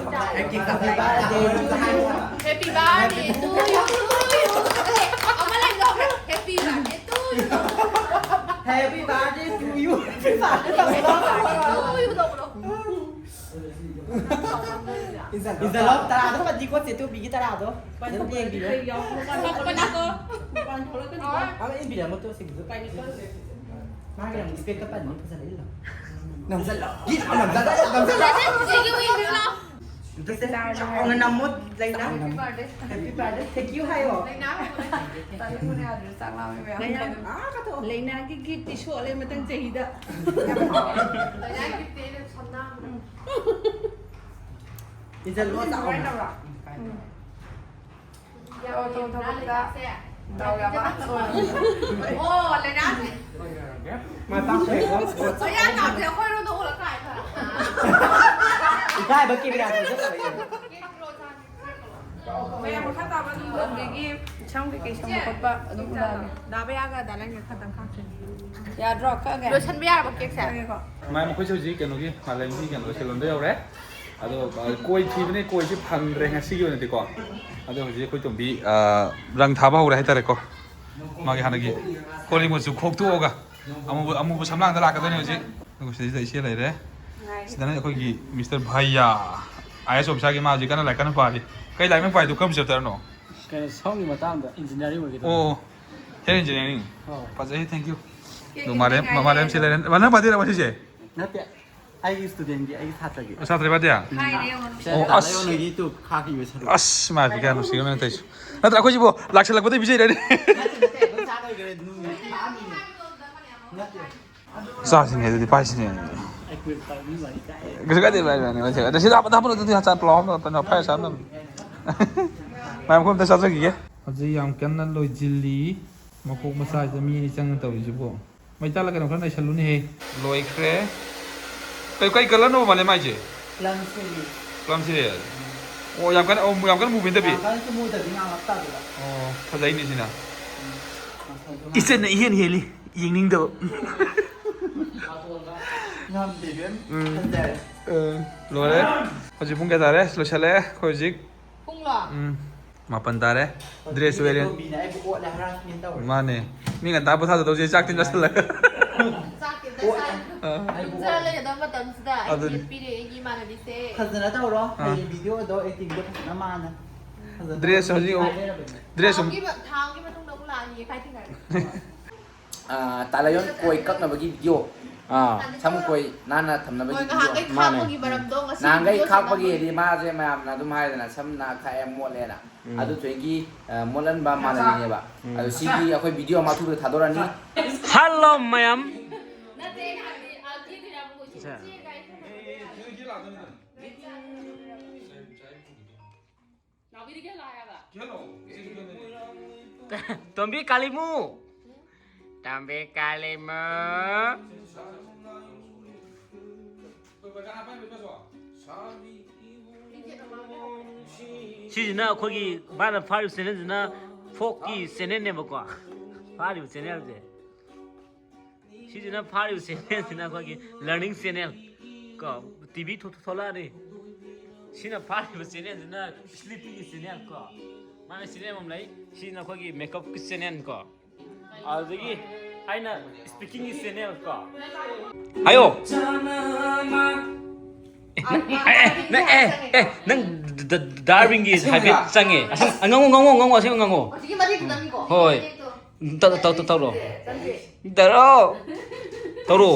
Cake ꯆꯥꯕ ꯍꯥꯏꯌꯣ꯫ ꯏꯟꯖꯜꯂꯣ, ꯇꯔꯥꯗꯣ ꯄꯟꯗꯤ ꯈꯣꯠꯁꯦ, ꯇꯨꯕꯤꯒꯤ ꯇꯔꯥꯗꯣ꯫ ꯑꯗꯨꯝ ꯌꯦꯡꯕꯤꯌꯣ꯫ ꯑꯃ ꯏꯟꯕꯤꯔꯝꯃꯣ, ꯇꯨ ꯁꯤꯒꯤꯗꯨ꯫ ꯃꯥꯒꯤ ꯑꯃꯨꯛ ꯏꯁꯄꯦꯛꯇ ꯄꯟꯅꯤ, ꯐꯖꯅ ꯏꯜꯂꯣ꯫ ꯅꯝꯖꯜꯂꯣ꯫ ꯒꯤꯠ ꯅꯝꯖꯜꯂꯣ, ꯅꯝꯖꯜꯂꯣ꯫ ꯆꯥꯎꯅ ꯅꯝꯃꯣ, ꯂꯩꯅꯥ꯫ Happy birthday꯫ Thank you ꯍꯥꯏꯌꯣ꯫ ꯆꯥꯅꯤꯡꯕꯅ ꯌꯥꯗ꯭ꯔꯦ, ꯆꯥꯛ ꯂꯥꯝꯃꯦ ꯃꯌꯥꯝ꯫ ꯂꯩꯅꯥ꯫ ꯑꯥ, ꯀꯠꯊꯣꯛꯑꯣ꯫ ꯂꯩꯅꯥꯒꯤ ꯒꯤꯐꯇꯤ ꯁꯣꯛꯂꯦ ꯃꯊꯪ ꯆꯍꯤꯗ꯫ ꯂꯩꯅꯥꯒꯤ ꯒꯤꯐꯇꯤ ꯑꯩꯅ ꯁꯝꯅꯥ꯫ ꯏꯟꯖꯜꯂꯣ, ꯑꯗꯨꯗꯤ ꯆꯥꯎꯅ꯫ ꯀꯃꯥꯏꯅ ꯇꯧꯔꯣ? ꯎꯝ꯫ ꯌꯥꯝ ꯊꯕꯛꯇ ꯗꯥꯎ ꯌꯥꯕ꯫ ꯑꯣ, ꯂꯩꯅꯥꯁꯦ꯫ ꯃꯇꯥꯡ ꯐꯩꯀꯣ꯫ ꯁꯣꯌꯥ ꯆꯥꯕꯁꯦ ꯑꯩꯈꯣꯏꯔꯣꯝꯗ ꯑꯣꯜꯂꯛ ꯀꯥꯏ ꯈꯔ꯫ ꯏꯀꯥꯏꯕ ꯀꯦꯃꯦꯔꯥ ꯊꯣꯛꯆꯜꯂꯛꯑꯦ꯫ ꯃꯌꯥꯝ ꯃꯈꯥ ꯇꯥꯕ ꯑꯗꯨꯝ ꯂꯣꯟꯕꯤꯒꯤ ꯁꯝ ꯀꯩꯀꯩ ꯁꯪꯕ ꯈꯣꯠꯄ ꯑꯗꯨꯝ ꯎꯠꯂꯛꯑꯒꯦ꯫ ꯗꯥꯕ ꯌꯥꯒ ꯗꯥ ꯂꯟꯒ ꯈꯛꯇꯪ ꯈꯥꯛꯁꯦ꯫ ꯌꯥꯗ꯭ꯔꯣ? ꯀꯛꯑꯒꯦ? ꯂꯣꯏꯁꯟꯕ ꯌꯥꯔꯕ ꯀꯦꯛꯁꯦ? ꯀꯛꯑꯒꯦꯀꯣ꯫ ꯃꯌꯥꯝ, ꯑꯩꯈꯣꯏꯁꯨ ꯍꯧꯖꯤꯛ ꯀꯩꯅꯣꯒꯤ ꯃꯥꯂꯦꯝꯒꯤ ꯀꯩꯅꯣ ꯂꯣꯏꯁꯤꯜꯂꯣꯝꯗ ꯌꯧꯔꯦ꯫ ꯑꯗꯣ, ꯑ, ꯀꯣꯏ ꯊꯤꯕꯅꯦ, ꯀꯣꯏꯁꯦ ꯐꯪꯗ꯭ꯔꯦ ꯉꯁꯤꯒꯤ ꯑꯣꯏꯅꯗꯤꯀꯣ꯫ ꯑꯗꯣ ꯍꯧꯖꯤꯛ ꯑꯩꯈꯣꯏ ꯇꯣꯝꯕꯤ, ꯑ, ꯔꯪ ꯊꯥꯕ ꯍꯧꯔꯦ ꯍꯥꯏꯇꯥꯔꯦꯀꯣ꯫ ꯃꯥꯒꯤ ꯍꯥꯟꯅꯒꯤ ꯀꯣꯜ ꯂꯤꯛ ꯃꯆꯨ ꯈꯣꯛꯇꯣꯛꯑꯒ ꯑꯃꯨꯕ, ꯑꯃꯨꯕ ꯁꯝꯂꯥꯡꯗ ꯂꯥꯛꯀꯗꯣꯏꯅꯦ ꯍꯧꯖꯤꯛ꯫ ꯑꯗꯨꯒ ꯁꯤꯗꯩꯁꯤꯗ ꯏꯆꯦ ꯂꯩꯔꯦ꯫ ꯁꯤꯗꯅ ꯑꯩꯈꯣꯏꯒꯤ ꯃꯤꯁꯇꯔ ꯚꯩꯌꯥ, IAS officer ꯒꯤ, ꯃꯥ ꯍꯧꯖꯤꯛ ꯀꯟꯅ ꯂꯥꯏꯔꯤꯛ ꯀꯟꯅ ꯄꯥꯔꯤ꯫ ꯀꯩ ꯂꯥꯏꯔꯤꯛꯅꯣ ꯄꯥꯏꯗꯣ? ꯀꯔꯝꯕ chapter ꯅꯣ? ꯀꯩꯅꯣ, ꯁꯣꯝꯒꯤ ꯃꯇꯥꯡꯗ engineering ꯑꯣꯏꯒꯗꯕ꯫ ꯑꯣ, health engineering꯫ ꯑꯧ꯫ ꯐꯖꯩ, thank you꯫ ꯑꯗꯨ ꯃꯥꯂꯦꯝ, ꯃꯃꯥꯂꯦꯝ ꯁꯤ ꯂꯩꯔꯦ꯫ ꯅꯪ ꯄꯥꯏꯗꯣꯏꯔꯕ ꯁꯤꯁꯦ? ꯅꯠꯇꯦ, ꯑꯩꯒꯤ student ꯒꯤ, ꯑꯩꯒꯤ ꯁꯥꯇ꯭ꯔꯒꯤ꯫ ꯁꯥꯇ꯭ꯔ ꯄꯥꯏꯗꯣꯏꯔꯥ? ꯍꯥꯏꯔꯦ ꯌꯦꯡꯉꯣ꯫ ꯑꯣ, ꯑꯁ꯫ ꯅꯣꯏꯒꯤ ꯇꯨ ꯈꯥꯛꯈꯤꯕ ꯁꯔꯨꯛ꯫ ꯑꯁ, ꯃꯥ ꯀꯌꯥ ꯅꯨꯡꯁꯤꯕ ꯇꯧꯔꯤꯁꯦ꯫ ꯅꯠꯇ꯭ꯔ ꯑꯩꯈꯣꯏꯁꯤꯕꯨ ꯂꯥꯛꯁꯜꯂꯛꯄꯗ ꯄꯤꯖꯩꯔꯅꯦ? ꯅꯠꯇꯦ, ꯅꯠꯇꯦ, ꯑꯗꯨꯝ ꯆꯥ ꯂꯣꯏꯈ꯭ꯔꯦ, ꯅꯨꯃꯤꯠ ꯂꯥꯛꯑꯝꯃꯤꯅꯦ꯫ ꯅꯠꯇꯦ꯫ ꯆꯥꯁꯤꯅꯦ ꯑꯗꯨꯗꯤ, ꯄꯥꯏꯁꯤꯅꯦ꯫ ꯑꯩꯈꯣꯏ ꯄꯥꯏꯕꯤ ꯋꯥꯔꯤ ꯀꯥꯏ꯫ ꯀꯩꯁꯨ ꯀꯥꯏꯗꯦ, ꯄꯥꯏꯕꯅꯦ, ꯄꯥꯏꯁꯦ꯫ ꯑꯗ ꯁꯤꯗ ꯍꯥꯞꯄ, ꯍꯥꯞꯄ ꯑꯗꯨꯗꯤ ꯍꯆꯥꯟ ꯄꯨꯂꯥꯎ ꯍꯥꯞꯄ ꯅꯠꯇꯅ ꯐ꯭ꯔꯥꯏ ꯆꯥꯅꯕꯅꯦ꯫ ꯃꯌꯥꯝ ꯑꯩꯈꯣꯏ ꯑꯝꯇ ꯆꯥꯖꯈꯤꯒꯦ꯫ ꯍꯧꯖꯤꯛ ꯌꯥꯝ ꯀꯟꯅ ꯂꯣꯏꯁꯤꯜꯂꯤ꯫ ꯃꯀꯣꯛ ꯃꯆꯥꯁꯤꯗ ꯃꯤ ꯑꯅꯤ ꯆꯪꯉ ꯇꯧꯔꯤꯁꯤꯕꯣ꯫ ꯃꯩ ꯇꯥꯜꯂ ꯀꯩꯅꯣ ꯈꯔ ꯅꯩꯁꯜꯂꯨꯅꯦꯍꯦ꯫ ꯂꯣꯏꯈ꯭ꯔꯦ꯫ ꯀꯩ, ꯀꯩ colour ꯅꯣ ꯃꯥꯂꯦꯝ ꯍꯥꯏꯁꯦ? Plum cereal꯫ Plum cereal꯫ ꯑꯣ, ꯌꯥꯝ ꯀꯟꯅ, ꯑꯣ, ꯌꯥꯝ ꯀꯟꯅ ꯃꯨꯕ ꯅꯠꯇꯕꯤ? ꯌꯥꯝ ꯀꯟꯅꯁꯨ ꯃꯨꯗꯕꯤ, ꯉꯥꯡꯂꯞ ꯇꯥꯕꯤꯗ꯫ ꯑꯣ, ꯐꯖꯩꯅꯦ ꯁꯤꯅ꯫ ꯎꯝ, ꯃꯁꯜꯁꯨ ꯏꯆꯟꯅ ꯏꯍꯦꯟ ꯍꯦꯜꯂꯤ, ꯌꯦꯡꯅꯤꯡꯗꯕ꯫ ꯉꯝꯗꯦ, ꯏꯕꯦꯝ꯫ ꯎꯝ꯫ ꯐꯖꯔꯦ꯫ ꯑ, ꯂꯣꯏꯔꯦ꯫ ꯍꯧꯖꯤꯛ ꯄꯨꯡ ꯀꯌꯥ ꯇꯥꯔꯦ? ꯂꯣꯏꯁꯜꯂꯦ ꯑꯩꯈꯣꯏ ꯍꯧꯖꯤꯛ꯫ ꯄꯨꯡꯂꯣ? ꯎꯝ꯫ ꯃꯥꯄꯟ ꯇꯥꯔꯦ꯫ Dress ꯁꯨ ꯑꯣꯏꯔꯦ꯫ ꯇꯣꯝꯕꯤꯅ ꯑꯩꯕꯨ ꯑꯣꯠꯂꯦ, harassment ꯇꯧꯔꯦ꯫ ꯃꯥꯅꯦ꯫ ꯃꯤ ꯉꯟꯇꯥ ꯄꯣꯊꯥꯖꯗꯧꯁꯦ ꯆꯥꯛꯇꯤ ꯆꯥꯁꯤꯜꯂꯒ꯫ ꯆꯥꯛꯇꯤ ꯇꯨꯝꯖꯔ ꯂꯩꯒꯗꯕ ꯃꯇꯝꯁꯤꯗ ꯑꯩ ꯑꯗꯨꯅꯤ꯫ ꯄꯤꯔꯦ ꯑꯩꯒꯤ ꯏꯃꯥꯟꯅꯕꯤꯁꯦ꯫ ꯐꯖꯅ ꯇꯧꯔꯣ꯫ ꯑꯥ꯫ ꯍꯌꯦꯡ ꯚꯤꯗꯤꯑꯣꯗꯣ ꯑꯦꯛꯇꯤꯡꯗꯣ ꯐꯖꯅ ꯃꯥꯅ ꯐꯖꯅ ꯗ꯭ꯔꯦꯁ ꯍꯧꯖꯤꯛ ꯇꯧꯔꯣ꯫ ꯗ꯭ꯔꯦꯁ ꯑꯃꯨꯛ ꯊꯥ ꯑꯃꯒꯤ ꯃꯇꯨꯡꯗ ꯑꯃꯨꯛ ꯂꯥꯛꯑꯅꯤ ꯐꯥꯏꯇꯤꯡ ꯍꯥꯏꯔ꯫ ꯑꯥ, ꯇꯥꯂꯥꯌꯣꯟ ꯀꯣꯏ ꯀꯛꯅꯕꯒꯤ ꯚꯤꯗꯤꯑꯣ꯫ ꯑꯥ꯫ ꯁꯝ ꯀꯣꯏ ꯅꯥꯟꯅ ꯊꯝꯅꯕꯒꯤ ꯍꯣꯏ, ꯚꯤꯗꯤꯑꯣ꯫ ꯉꯍꯥꯟꯈꯩ ꯃꯥꯅꯦ꯫ ꯈꯥꯛꯄꯒꯤ ꯃꯔꯝꯗꯣ ꯉꯁꯤ ꯉꯍꯥꯟꯈꯩ ꯚꯤꯗꯤꯑꯣꯁꯤꯗ ꯈꯥꯛꯄꯒꯤ ꯑꯃꯨꯛ ꯍꯥꯏꯗꯤ ꯃꯥꯁꯦ ꯃꯌꯥꯝꯅ ꯑꯗꯨꯝ ꯍꯥꯏꯗꯅ ꯁꯝꯅ ꯈꯥꯛꯑꯦ ꯃꯣꯠꯂꯦꯅ꯫ ꯎꯝ꯫ ꯑꯗꯨ ꯊꯣꯏꯒꯤ, ꯑ, ꯃꯣꯠꯍꯟꯕ ꯃꯥꯅꯅꯤꯅꯦꯕ꯫ ꯎꯝ꯫ ꯑꯗꯣ ꯁꯤꯒꯤ ꯑꯩꯈꯣꯏ ꯚꯤꯗꯤꯑꯣ ꯑꯃ ꯑꯊꯨꯕꯗ ꯊꯥꯗꯣꯔꯛꯑꯅꯤ꯫ ꯍꯜꯂꯣ ꯃꯌꯥꯝ꯫ ꯅꯠꯇꯦ, ꯑꯩꯅ ꯍꯥꯏꯕꯗꯤ, ꯑ, ꯀꯦꯗꯣꯏꯅꯦ ꯍꯥꯏꯕꯀꯣ꯫ ꯁꯤ ꯁꯦ꯫ ꯆꯦ ꯀꯥꯏ ꯊꯝꯃꯒ ꯂꯩꯔꯒ꯫ ꯅꯥꯎꯕꯤꯗꯤ ꯀꯌꯥ ꯂꯥꯛꯑꯦ ꯍꯥꯏꯕ? ꯇꯣꯝꯕꯤ ꯀꯥꯂꯤꯃꯨ꯫ ꯇꯣꯝꯕꯤ ꯀꯥꯂꯤꯃꯨ꯫ ꯁꯤꯁꯤꯅ ꯑꯩꯈꯣꯏꯒꯤ ꯃꯥꯅ ꯐꯥꯔꯤꯕ ꯆꯦꯅꯦꯜꯁꯤꯅ ꯐꯣꯛꯀꯤ ꯆꯦꯅꯦꯜꯅꯦꯕꯀꯣ꯫ ꯐꯥꯔꯤꯕ ꯆꯦꯅꯦꯜꯁꯦ꯫ ꯁꯤꯁꯤꯅ ꯐꯥꯔꯤꯕ ꯆꯦꯅꯦꯜꯁꯤꯅ ꯑꯩꯈꯣꯏꯒꯤ learning channel ꯀꯣ, ꯇꯤ ꯚꯤ ꯊꯣꯛ-, ꯊꯣꯛꯂꯛꯑꯅꯤ꯫ ꯁꯤꯅ ꯐꯥꯔꯤꯕ ꯆꯦꯅꯦꯜꯁꯤꯅ ꯁ꯭ꯂꯤꯞꯄꯤꯡꯒꯤ ꯆꯦꯅꯦꯜ ꯀꯣ, ꯃꯥꯅ ꯆꯦꯅꯦꯜ ꯑꯃ ꯂꯩ꯫ ꯁꯤꯅ ꯑꯩꯈꯣꯏꯒꯤ ꯃꯦꯀꯞꯀꯤ ꯆꯦꯅꯦꯜ ꯀꯣ, ꯑꯗꯨꯗꯒꯤ ꯑꯩꯅ ꯁ꯭ꯄꯤꯀꯤꯡꯒꯤ ꯆꯦꯅꯦꯜ ꯀꯣ꯫ ꯍꯥꯏꯌꯣ꯫ ꯑꯦ, ꯅꯪ, ꯑꯦ, ꯑꯦ, ꯅꯪ, ꯑꯦ, ꯑꯦ, ꯅꯪ ꯗ-, ꯗ-, ꯗꯥꯔꯕꯤꯟꯒꯤ ꯑꯁꯦꯡꯕ ꯍꯥꯏꯐꯦꯠ ꯉꯥ? ꯆꯪꯉꯦ꯫ ꯑꯁꯦꯡ-, ꯉꯥꯡꯉꯣ, ꯉꯥꯡꯉꯣ, ꯉꯥꯡꯉꯣ, ꯑꯁꯦꯡꯕ ꯉꯥꯡꯉꯣ꯫ ꯍꯧꯖꯤꯛꯀꯤ ꯃꯇꯦꯛꯇꯨꯗꯪꯅꯤꯀꯣ꯫ ꯍꯣꯏ꯫ ꯃꯇꯦꯛꯇꯣ꯫ ꯇꯧ-, ꯇꯧ-, ꯇꯧ-, ꯇꯧꯔꯣ꯫ ꯆꯪꯗꯦ꯫ ꯇꯧꯔꯣ꯫ ꯇꯧꯔꯣ꯫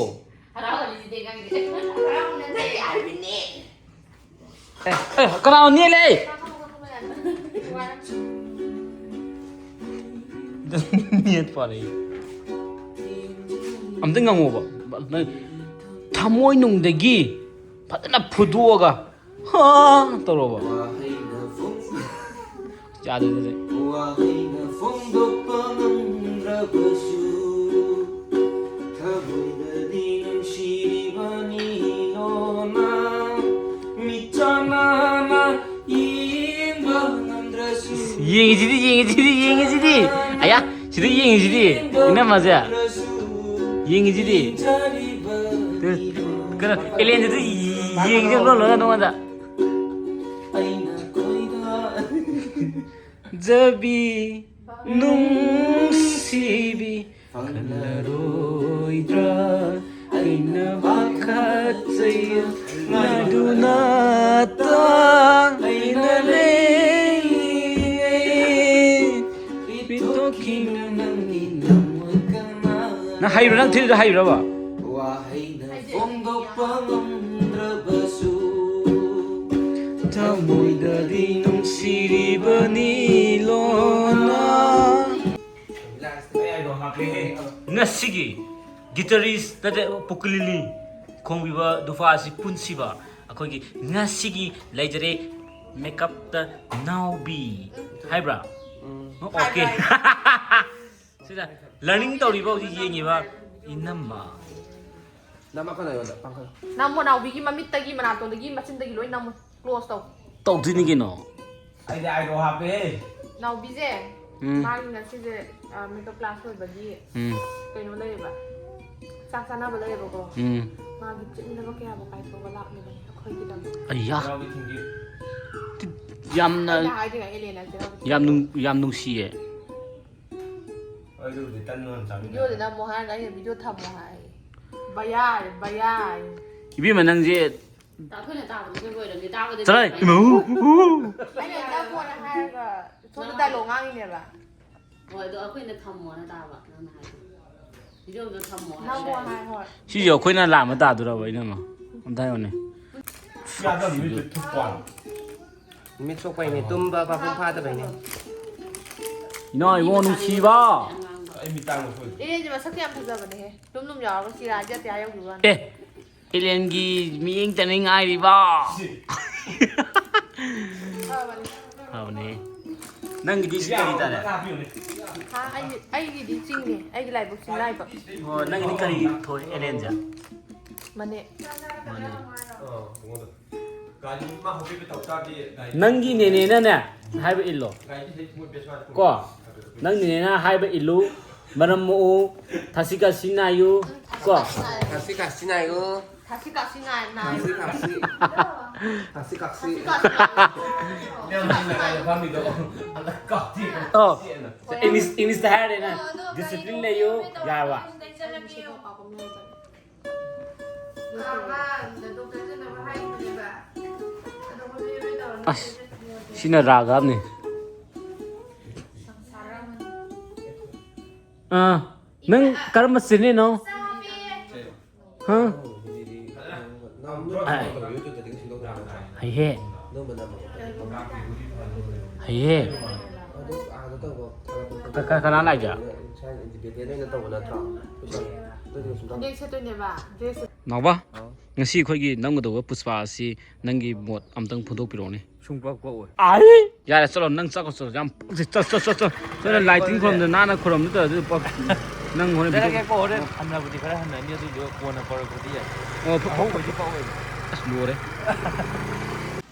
ꯍꯔꯥꯎꯍꯜꯂꯤꯁꯤꯗꯤ ꯅꯪꯒꯤꯁꯦ꯫ ꯍꯔꯥꯎꯍꯟꯅꯤꯡꯗꯦ ꯍꯥꯏꯕꯅꯦ꯫ ꯑꯦ, ꯑꯦ, ꯀꯅꯥꯅꯣ ꯅꯦꯠꯂꯦ? ꯅꯦꯠ ꯄꯥꯜꯂꯦ꯫ ꯑꯝꯇ ꯉꯥꯡꯉꯣꯕ꯫ ꯅꯪ ꯊꯃꯣꯏꯅꯨꯡꯗꯒꯤ ꯐꯖꯅ ꯐꯨꯗꯣꯛꯑꯒ ꯍꯥ ꯇꯧꯔꯣꯕ꯫ ꯋꯥꯍꯩꯅ ꯐꯣꯡ-, ꯌꯥꯗꯦ, ꯑꯗꯨꯗꯤ꯫ ꯋꯥꯍꯩꯅ ꯐꯣꯡꯗꯣꯛꯄ ꯉꯝꯗ꯭ꯔꯕꯁꯨ, ꯊꯃꯣꯏꯗꯗꯤ ꯅꯨꯡꯁꯤꯔꯤꯕꯅꯤ ꯂꯣꯟꯅ꯫ ꯃꯤꯠꯆꯥꯟꯅꯅ ꯌꯦꯡꯕ ꯉꯝꯗ꯭ꯔꯁꯨ꯫ ꯌꯦꯡꯉꯤꯁꯤꯗꯤ, ꯌꯦꯡꯉꯤꯁꯤꯗꯤ, ꯌꯦꯡꯉꯤꯁꯤꯗꯤ꯫ ꯑꯌꯥ, ꯁꯤꯗ ꯌꯦꯡꯉꯤꯁꯤꯗꯤ꯫ ꯏꯅꯝꯃꯁꯦ꯫ ꯌꯦꯡꯉꯤꯁꯤꯗꯤ꯫ ꯀꯩꯅꯣ, ꯑꯦꯂꯦꯟꯁꯤꯗ ꯌꯦꯡꯉꯤꯁꯤꯗꯤ ꯂꯣꯟ ꯂꯣꯟꯅ ꯅꯉꯣꯟꯗ꯫ ꯑꯩꯅ ꯈꯣꯏꯗ ꯖꯕꯤ ꯅꯨꯡꯁꯤꯕꯤ ꯐꯪꯂꯔꯣꯏꯗ꯭ꯔꯥ? ꯑꯩꯅ ꯋꯥꯈꯠꯆꯩ ꯉꯥꯏꯗꯨꯅ ꯇꯥ ꯑꯩꯅ ꯂꯩꯔꯤꯉꯩ ꯄꯤꯊꯣꯛꯈꯤꯅ ꯅꯪꯒꯤ ꯅꯃꯛ ꯀꯅꯥ ꯅꯪ ꯍꯩꯕ꯭ꯔꯥ? ꯅꯪ ꯊꯤꯜꯗꯣ ꯍꯩꯕ꯭ꯔꯕ? ꯋꯥꯍꯩꯅ ꯐꯣꯡꯗꯣꯛꯄ ꯉꯝꯗ꯭ꯔꯕꯁꯨ ꯊꯃꯣꯏꯗꯗꯤ ꯅꯨꯡꯁꯤꯔꯤꯕꯅꯤ ꯂꯣꯟꯅ꯫ ꯉꯁꯤꯒꯤ ꯒꯤꯇꯔꯤꯁ ꯅꯠꯇꯦ, ꯄꯨꯀꯂꯤꯂꯤ ꯈꯣꯡꯕꯤꯕ ꯗꯨꯐꯥ ꯑꯁꯤ ꯄꯨꯟꯁꯤꯕ ꯑꯩꯈꯣꯏꯒꯤ ꯉꯁꯤꯒꯤ ꯂꯩꯖꯔꯦ꯫ ꯃꯦꯀꯞꯇ ꯅꯥꯎꯕꯤ ꯍꯥꯏꯕ꯭ꯔꯥ? ꯑꯣꯀꯦ꯫ ꯁꯤꯗ ꯂꯔꯅꯤꯡ ꯇꯧꯔꯤꯕ ꯍꯧꯖꯤꯛ ꯌꯦꯡꯉꯤꯕ ꯏꯅꯝꯃ꯫ ꯅꯝꯃꯛꯀꯅꯣ ꯑꯩꯉꯣꯟꯗ, ꯄꯥꯡꯈꯠꯂꯣ꯫ ꯅꯝꯃꯣ, ꯅꯥꯎꯕꯤꯒꯤ ꯃꯃꯤꯠꯇꯒꯤ, ꯃꯅꯥꯇꯣꯟꯗꯒꯤ, ꯃꯆꯤꯟꯗꯒꯤ ꯂꯣꯏ ꯅꯝꯃꯣ꯫ ꯀ꯭ꯂꯣꯖ ꯇꯧ꯫ ꯇꯧꯗꯣꯏꯅꯤ ꯀꯩꯅꯣ꯫ ꯑꯩꯗꯤ ꯑꯥꯏꯕ꯭ꯔꯣ ꯍꯥꯞꯄꯦ꯫ ꯅꯥꯎꯕꯤꯁꯦ, ꯎꯝ꯫ ꯃꯥꯒꯤ ꯉꯁꯤꯁꯦ, ꯑ, ꯃꯦꯀꯞ ꯀ꯭ꯂꯥꯁ ꯂꯣꯏꯕꯒꯤ ꯎꯝ꯫ ꯀꯩꯅꯣ ꯂꯩꯌꯦꯕ, ꯆꯥꯛ ꯆꯥꯅꯕ ꯂꯩꯌꯦꯕꯀꯣ꯫ ꯎꯝ꯫ ꯃꯥꯒꯤ ꯆꯤꯟꯗꯕ ꯀꯌꯥꯕꯨ ꯀꯥꯏꯊꯣꯛꯑꯒ ꯂꯥꯛꯂꯤꯕꯅꯤ ꯑꯩꯈꯣꯏꯒꯤꯗꯃꯛ꯫ ꯑꯩꯌꯥ꯫ ꯆꯩꯔꯥꯎꯕꯤ ꯊꯤꯟꯕꯤꯌꯨ꯫ ꯌꯥꯝꯅ ꯑꯩꯅ ꯍꯥꯏꯗꯣꯏꯅꯦ ꯑꯦꯂꯦꯅꯥ ꯆꯩꯔꯥꯎꯕꯤ ꯌꯥꯝ ꯅꯨꯡ-, ꯌꯥꯝ ꯅꯨꯡꯁꯤꯌꯦ꯫ ꯑꯗꯨꯕꯨꯗꯤ ꯇꯟ ꯌꯥꯝ ꯆꯥꯃꯤꯟꯅꯔꯦ꯫ ꯚꯤꯗꯤꯑꯣꯗꯨꯅ ꯑꯃꯨꯛ ꯍꯥꯏꯔꯒ ꯑꯩꯅ ꯚꯤꯗꯤꯑꯣ ꯊꯝꯃꯣ ꯍꯥꯏ꯫ ꯕꯌꯥ, ꯕꯌꯥ꯫ ꯏꯕꯦꯝꯃ ꯅꯪꯁꯦ꯫ ꯑꯩꯈꯣꯏꯅ ꯇꯥꯕꯗꯤ ꯂꯣꯏꯔꯝꯅꯤ꯫ ꯇꯥꯕꯗꯤ ꯆꯠꯂꯣꯍꯦ, ꯂꯣꯏꯔꯝꯅꯤ꯫ ꯏꯃꯥ, ꯎ, ꯎ꯫ ꯑꯩꯅ ꯅꯝꯃꯣꯅ ꯍꯥꯏꯔꯒ ꯁꯣꯝꯗ ꯗꯥꯏꯂꯣꯒ ꯉꯥꯡꯉꯤꯅꯦꯕ꯫ ꯍꯣꯏ, ꯑꯗꯣ ꯑꯩꯈꯣꯏꯅ ꯊꯝꯃꯣꯅ ꯇꯥꯕ ꯅꯪꯅ ꯍꯥꯏꯗꯣ꯫ ꯚꯤꯗꯤꯑꯣꯗꯣ ꯊꯝꯃꯣ ꯍꯥꯏ꯫ ꯅꯝꯃꯣ ꯍꯥꯏ, ꯍꯣꯏ꯫ ꯁꯤꯁꯦ ꯑꯩꯈꯣꯏꯅ ꯂꯥꯝꯕ ꯇꯥꯗꯣꯔꯕ, ꯏꯅꯝꯃ? ꯑꯝꯇ ꯍꯥꯏꯌꯨꯅꯦ꯫ ꯌꯥꯗꯕ ꯃꯤꯠꯇꯨ ꯊꯨꯞꯄꯣ꯫ ꯃꯤꯠ ꯁꯣꯛꯄꯩꯅꯦ, ꯇꯨꯝꯕ ꯃꯄꯨꯡ ꯐꯥꯗꯕꯩꯅꯦ꯫ ꯏꯅꯥꯎ ꯏꯕꯨꯡꯉꯣ ꯅꯨꯡꯁꯤꯕ꯫ ꯑꯩ ꯃꯤꯠ ꯇꯥꯡꯕ ꯁꯣꯏꯗ꯭ꯔꯦ꯫ ꯏꯔꯦꯟꯁꯦ ꯃꯁꯛꯇꯤ ꯌꯥꯝ ꯐꯖꯕꯅꯦꯍꯦ꯫ ꯂꯨꯝ ꯂꯨꯝ ꯌꯥꯎꯔꯒ ꯆꯤꯔꯥꯏꯁꯦ ꯑꯇꯤꯌꯥ ꯌꯧꯈꯤꯕ ꯋꯥꯅꯤ꯫ ꯑꯦ, ꯑꯦꯂꯦꯟꯒꯤ ꯃꯤꯠꯌꯦꯡ ꯇꯥꯅꯤꯡꯉꯥꯏꯔꯤꯕ꯫ ꯁꯤ꯫ ꯐꯕꯅꯦ꯫ ꯐꯕꯅꯦ꯫ ꯅꯪꯒꯤꯗꯤ ꯁꯤ ꯀꯔꯤ ꯇꯥꯔꯦ? ꯍꯥ, ꯑꯩꯒꯤ, ꯑꯩꯒꯤꯗꯤ ꯆꯤꯡꯅꯦ꯫ ꯑꯩꯒꯤ ꯂꯥꯏꯕꯛ ꯆꯤꯡ ꯂꯥꯏꯕꯛ꯫ ꯑꯣ, ꯅꯪꯒꯤꯗꯤ ꯀꯔꯤ ꯊꯣꯛꯑꯦ, ꯑꯦꯂꯦꯟꯁꯦ? ꯃꯅꯦ꯫ ꯃꯅꯦ꯫ ꯑꯣ, ꯃꯉꯣꯟꯗ꯫ ꯅꯪꯒꯤ ꯅꯦꯅꯦꯅꯅꯦ ꯍꯥꯏꯕ ꯏꯜꯂꯣ꯫ ꯀꯣ? ꯅꯪ ꯅꯦꯅꯦꯅ ꯍꯥꯏꯕ ꯏꯜꯂꯨ, ꯃꯔꯝ ꯃꯣꯛꯎ, ꯊꯛꯁꯤ ꯈꯥꯁꯤ ꯅꯥꯏꯌꯨ꯫ ꯀꯣ? ꯊꯛꯁꯤ ꯈꯥꯁꯤ ꯅꯥꯏꯌꯨ꯫ ꯊꯛꯁꯤ ꯈꯥꯁꯤ ꯅꯥꯏ-, ꯅꯥꯏ-, ꯊꯛꯁꯤ ꯈꯥꯁꯤ꯫ ꯊꯛꯁꯤ ꯈꯥꯁꯤ꯫ ꯊꯛꯁꯤ ꯈꯥꯁꯤ ꯅꯥꯏ-, ꯑꯣ, ꯏꯪꯂꯤꯁ, ꯏꯪꯂꯤꯁꯇ ꯍꯥꯏꯔꯗꯤ ꯅꯪ discipline ꯂꯩꯌꯨ, ꯌꯥꯔꯕ? ꯅꯪ ꯁꯤꯗ ꯄꯥꯎꯈꯨꯝ ꯂꯩꯔꯗꯤ꯫ ꯑꯁ, ꯁꯤꯅ ꯔꯥꯒ ꯑꯃꯅꯤ꯫ ꯑꯥ, ꯅꯪ ꯀꯔꯝꯕ ꯆꯦꯅꯦꯜꯅꯣ? ꯍꯥ? ꯍꯩꯍꯦ꯫ ꯍꯩꯍꯦ꯫ ꯀ-, ꯀ-, ꯀꯅꯥꯅ ꯍꯥꯏꯒꯦ? ꯐꯅꯦꯛ ꯁꯦꯠꯇꯣꯏꯅꯦꯕ, ꯗ꯭ꯔꯦꯁ꯫ ꯅꯥꯎꯕ, ꯉꯁꯤ ꯑꯩꯈꯣꯏꯒꯤ ꯅꯝꯒꯗꯧꯕ ꯄꯨꯁꯄꯥ ꯑꯁꯤ ꯅꯪꯒꯤ ꯃꯣꯠ ꯑꯝꯇꯪ ꯐꯣꯡꯗꯣꯛꯄꯤꯔꯛꯑꯣꯅꯦ꯫ ꯁꯨꯡꯄꯛ ꯄꯛꯑꯣꯏ꯫ ꯑꯥꯏ! ꯌꯥꯔꯦ, ꯆꯠꯂꯣ, ꯅꯪ ꯆꯠꯈ꯭ꯔꯣ, ꯆꯠꯂꯣ, ꯌꯥꯝ ꯄꯛꯇꯦ꯫ ꯆꯠ-, ꯆꯠ-, ꯆꯠ-, ꯆꯠ-, ꯆꯠꯂꯣ, ꯂꯥꯏ ꯇꯤꯟ ꯈꯨꯔꯨꯝꯗ ꯅꯥꯟꯅ ꯈꯨꯔꯨꯝꯗ ꯇꯧꯔꯗꯤ ꯄꯛ-, ꯅꯪ ꯍꯣꯔꯦꯟ ꯆꯠꯂꯒꯦꯀꯣ, ꯍꯣꯔꯦꯟ ꯍꯟꯅꯕꯨꯗꯤ ꯈꯔ ꯍꯟꯅꯅꯤ, ꯑꯗꯨꯏꯁꯨ ꯀꯣꯟꯅ ꯀꯧꯔꯛꯄꯗꯤ ꯌꯥꯏ꯫ ꯑꯣ, ꯐ-, ꯑꯍꯧꯕꯩꯗꯤ ꯄꯛꯑꯣꯏꯕ꯫ ꯑꯁ, ꯂꯣꯏꯔꯦ꯫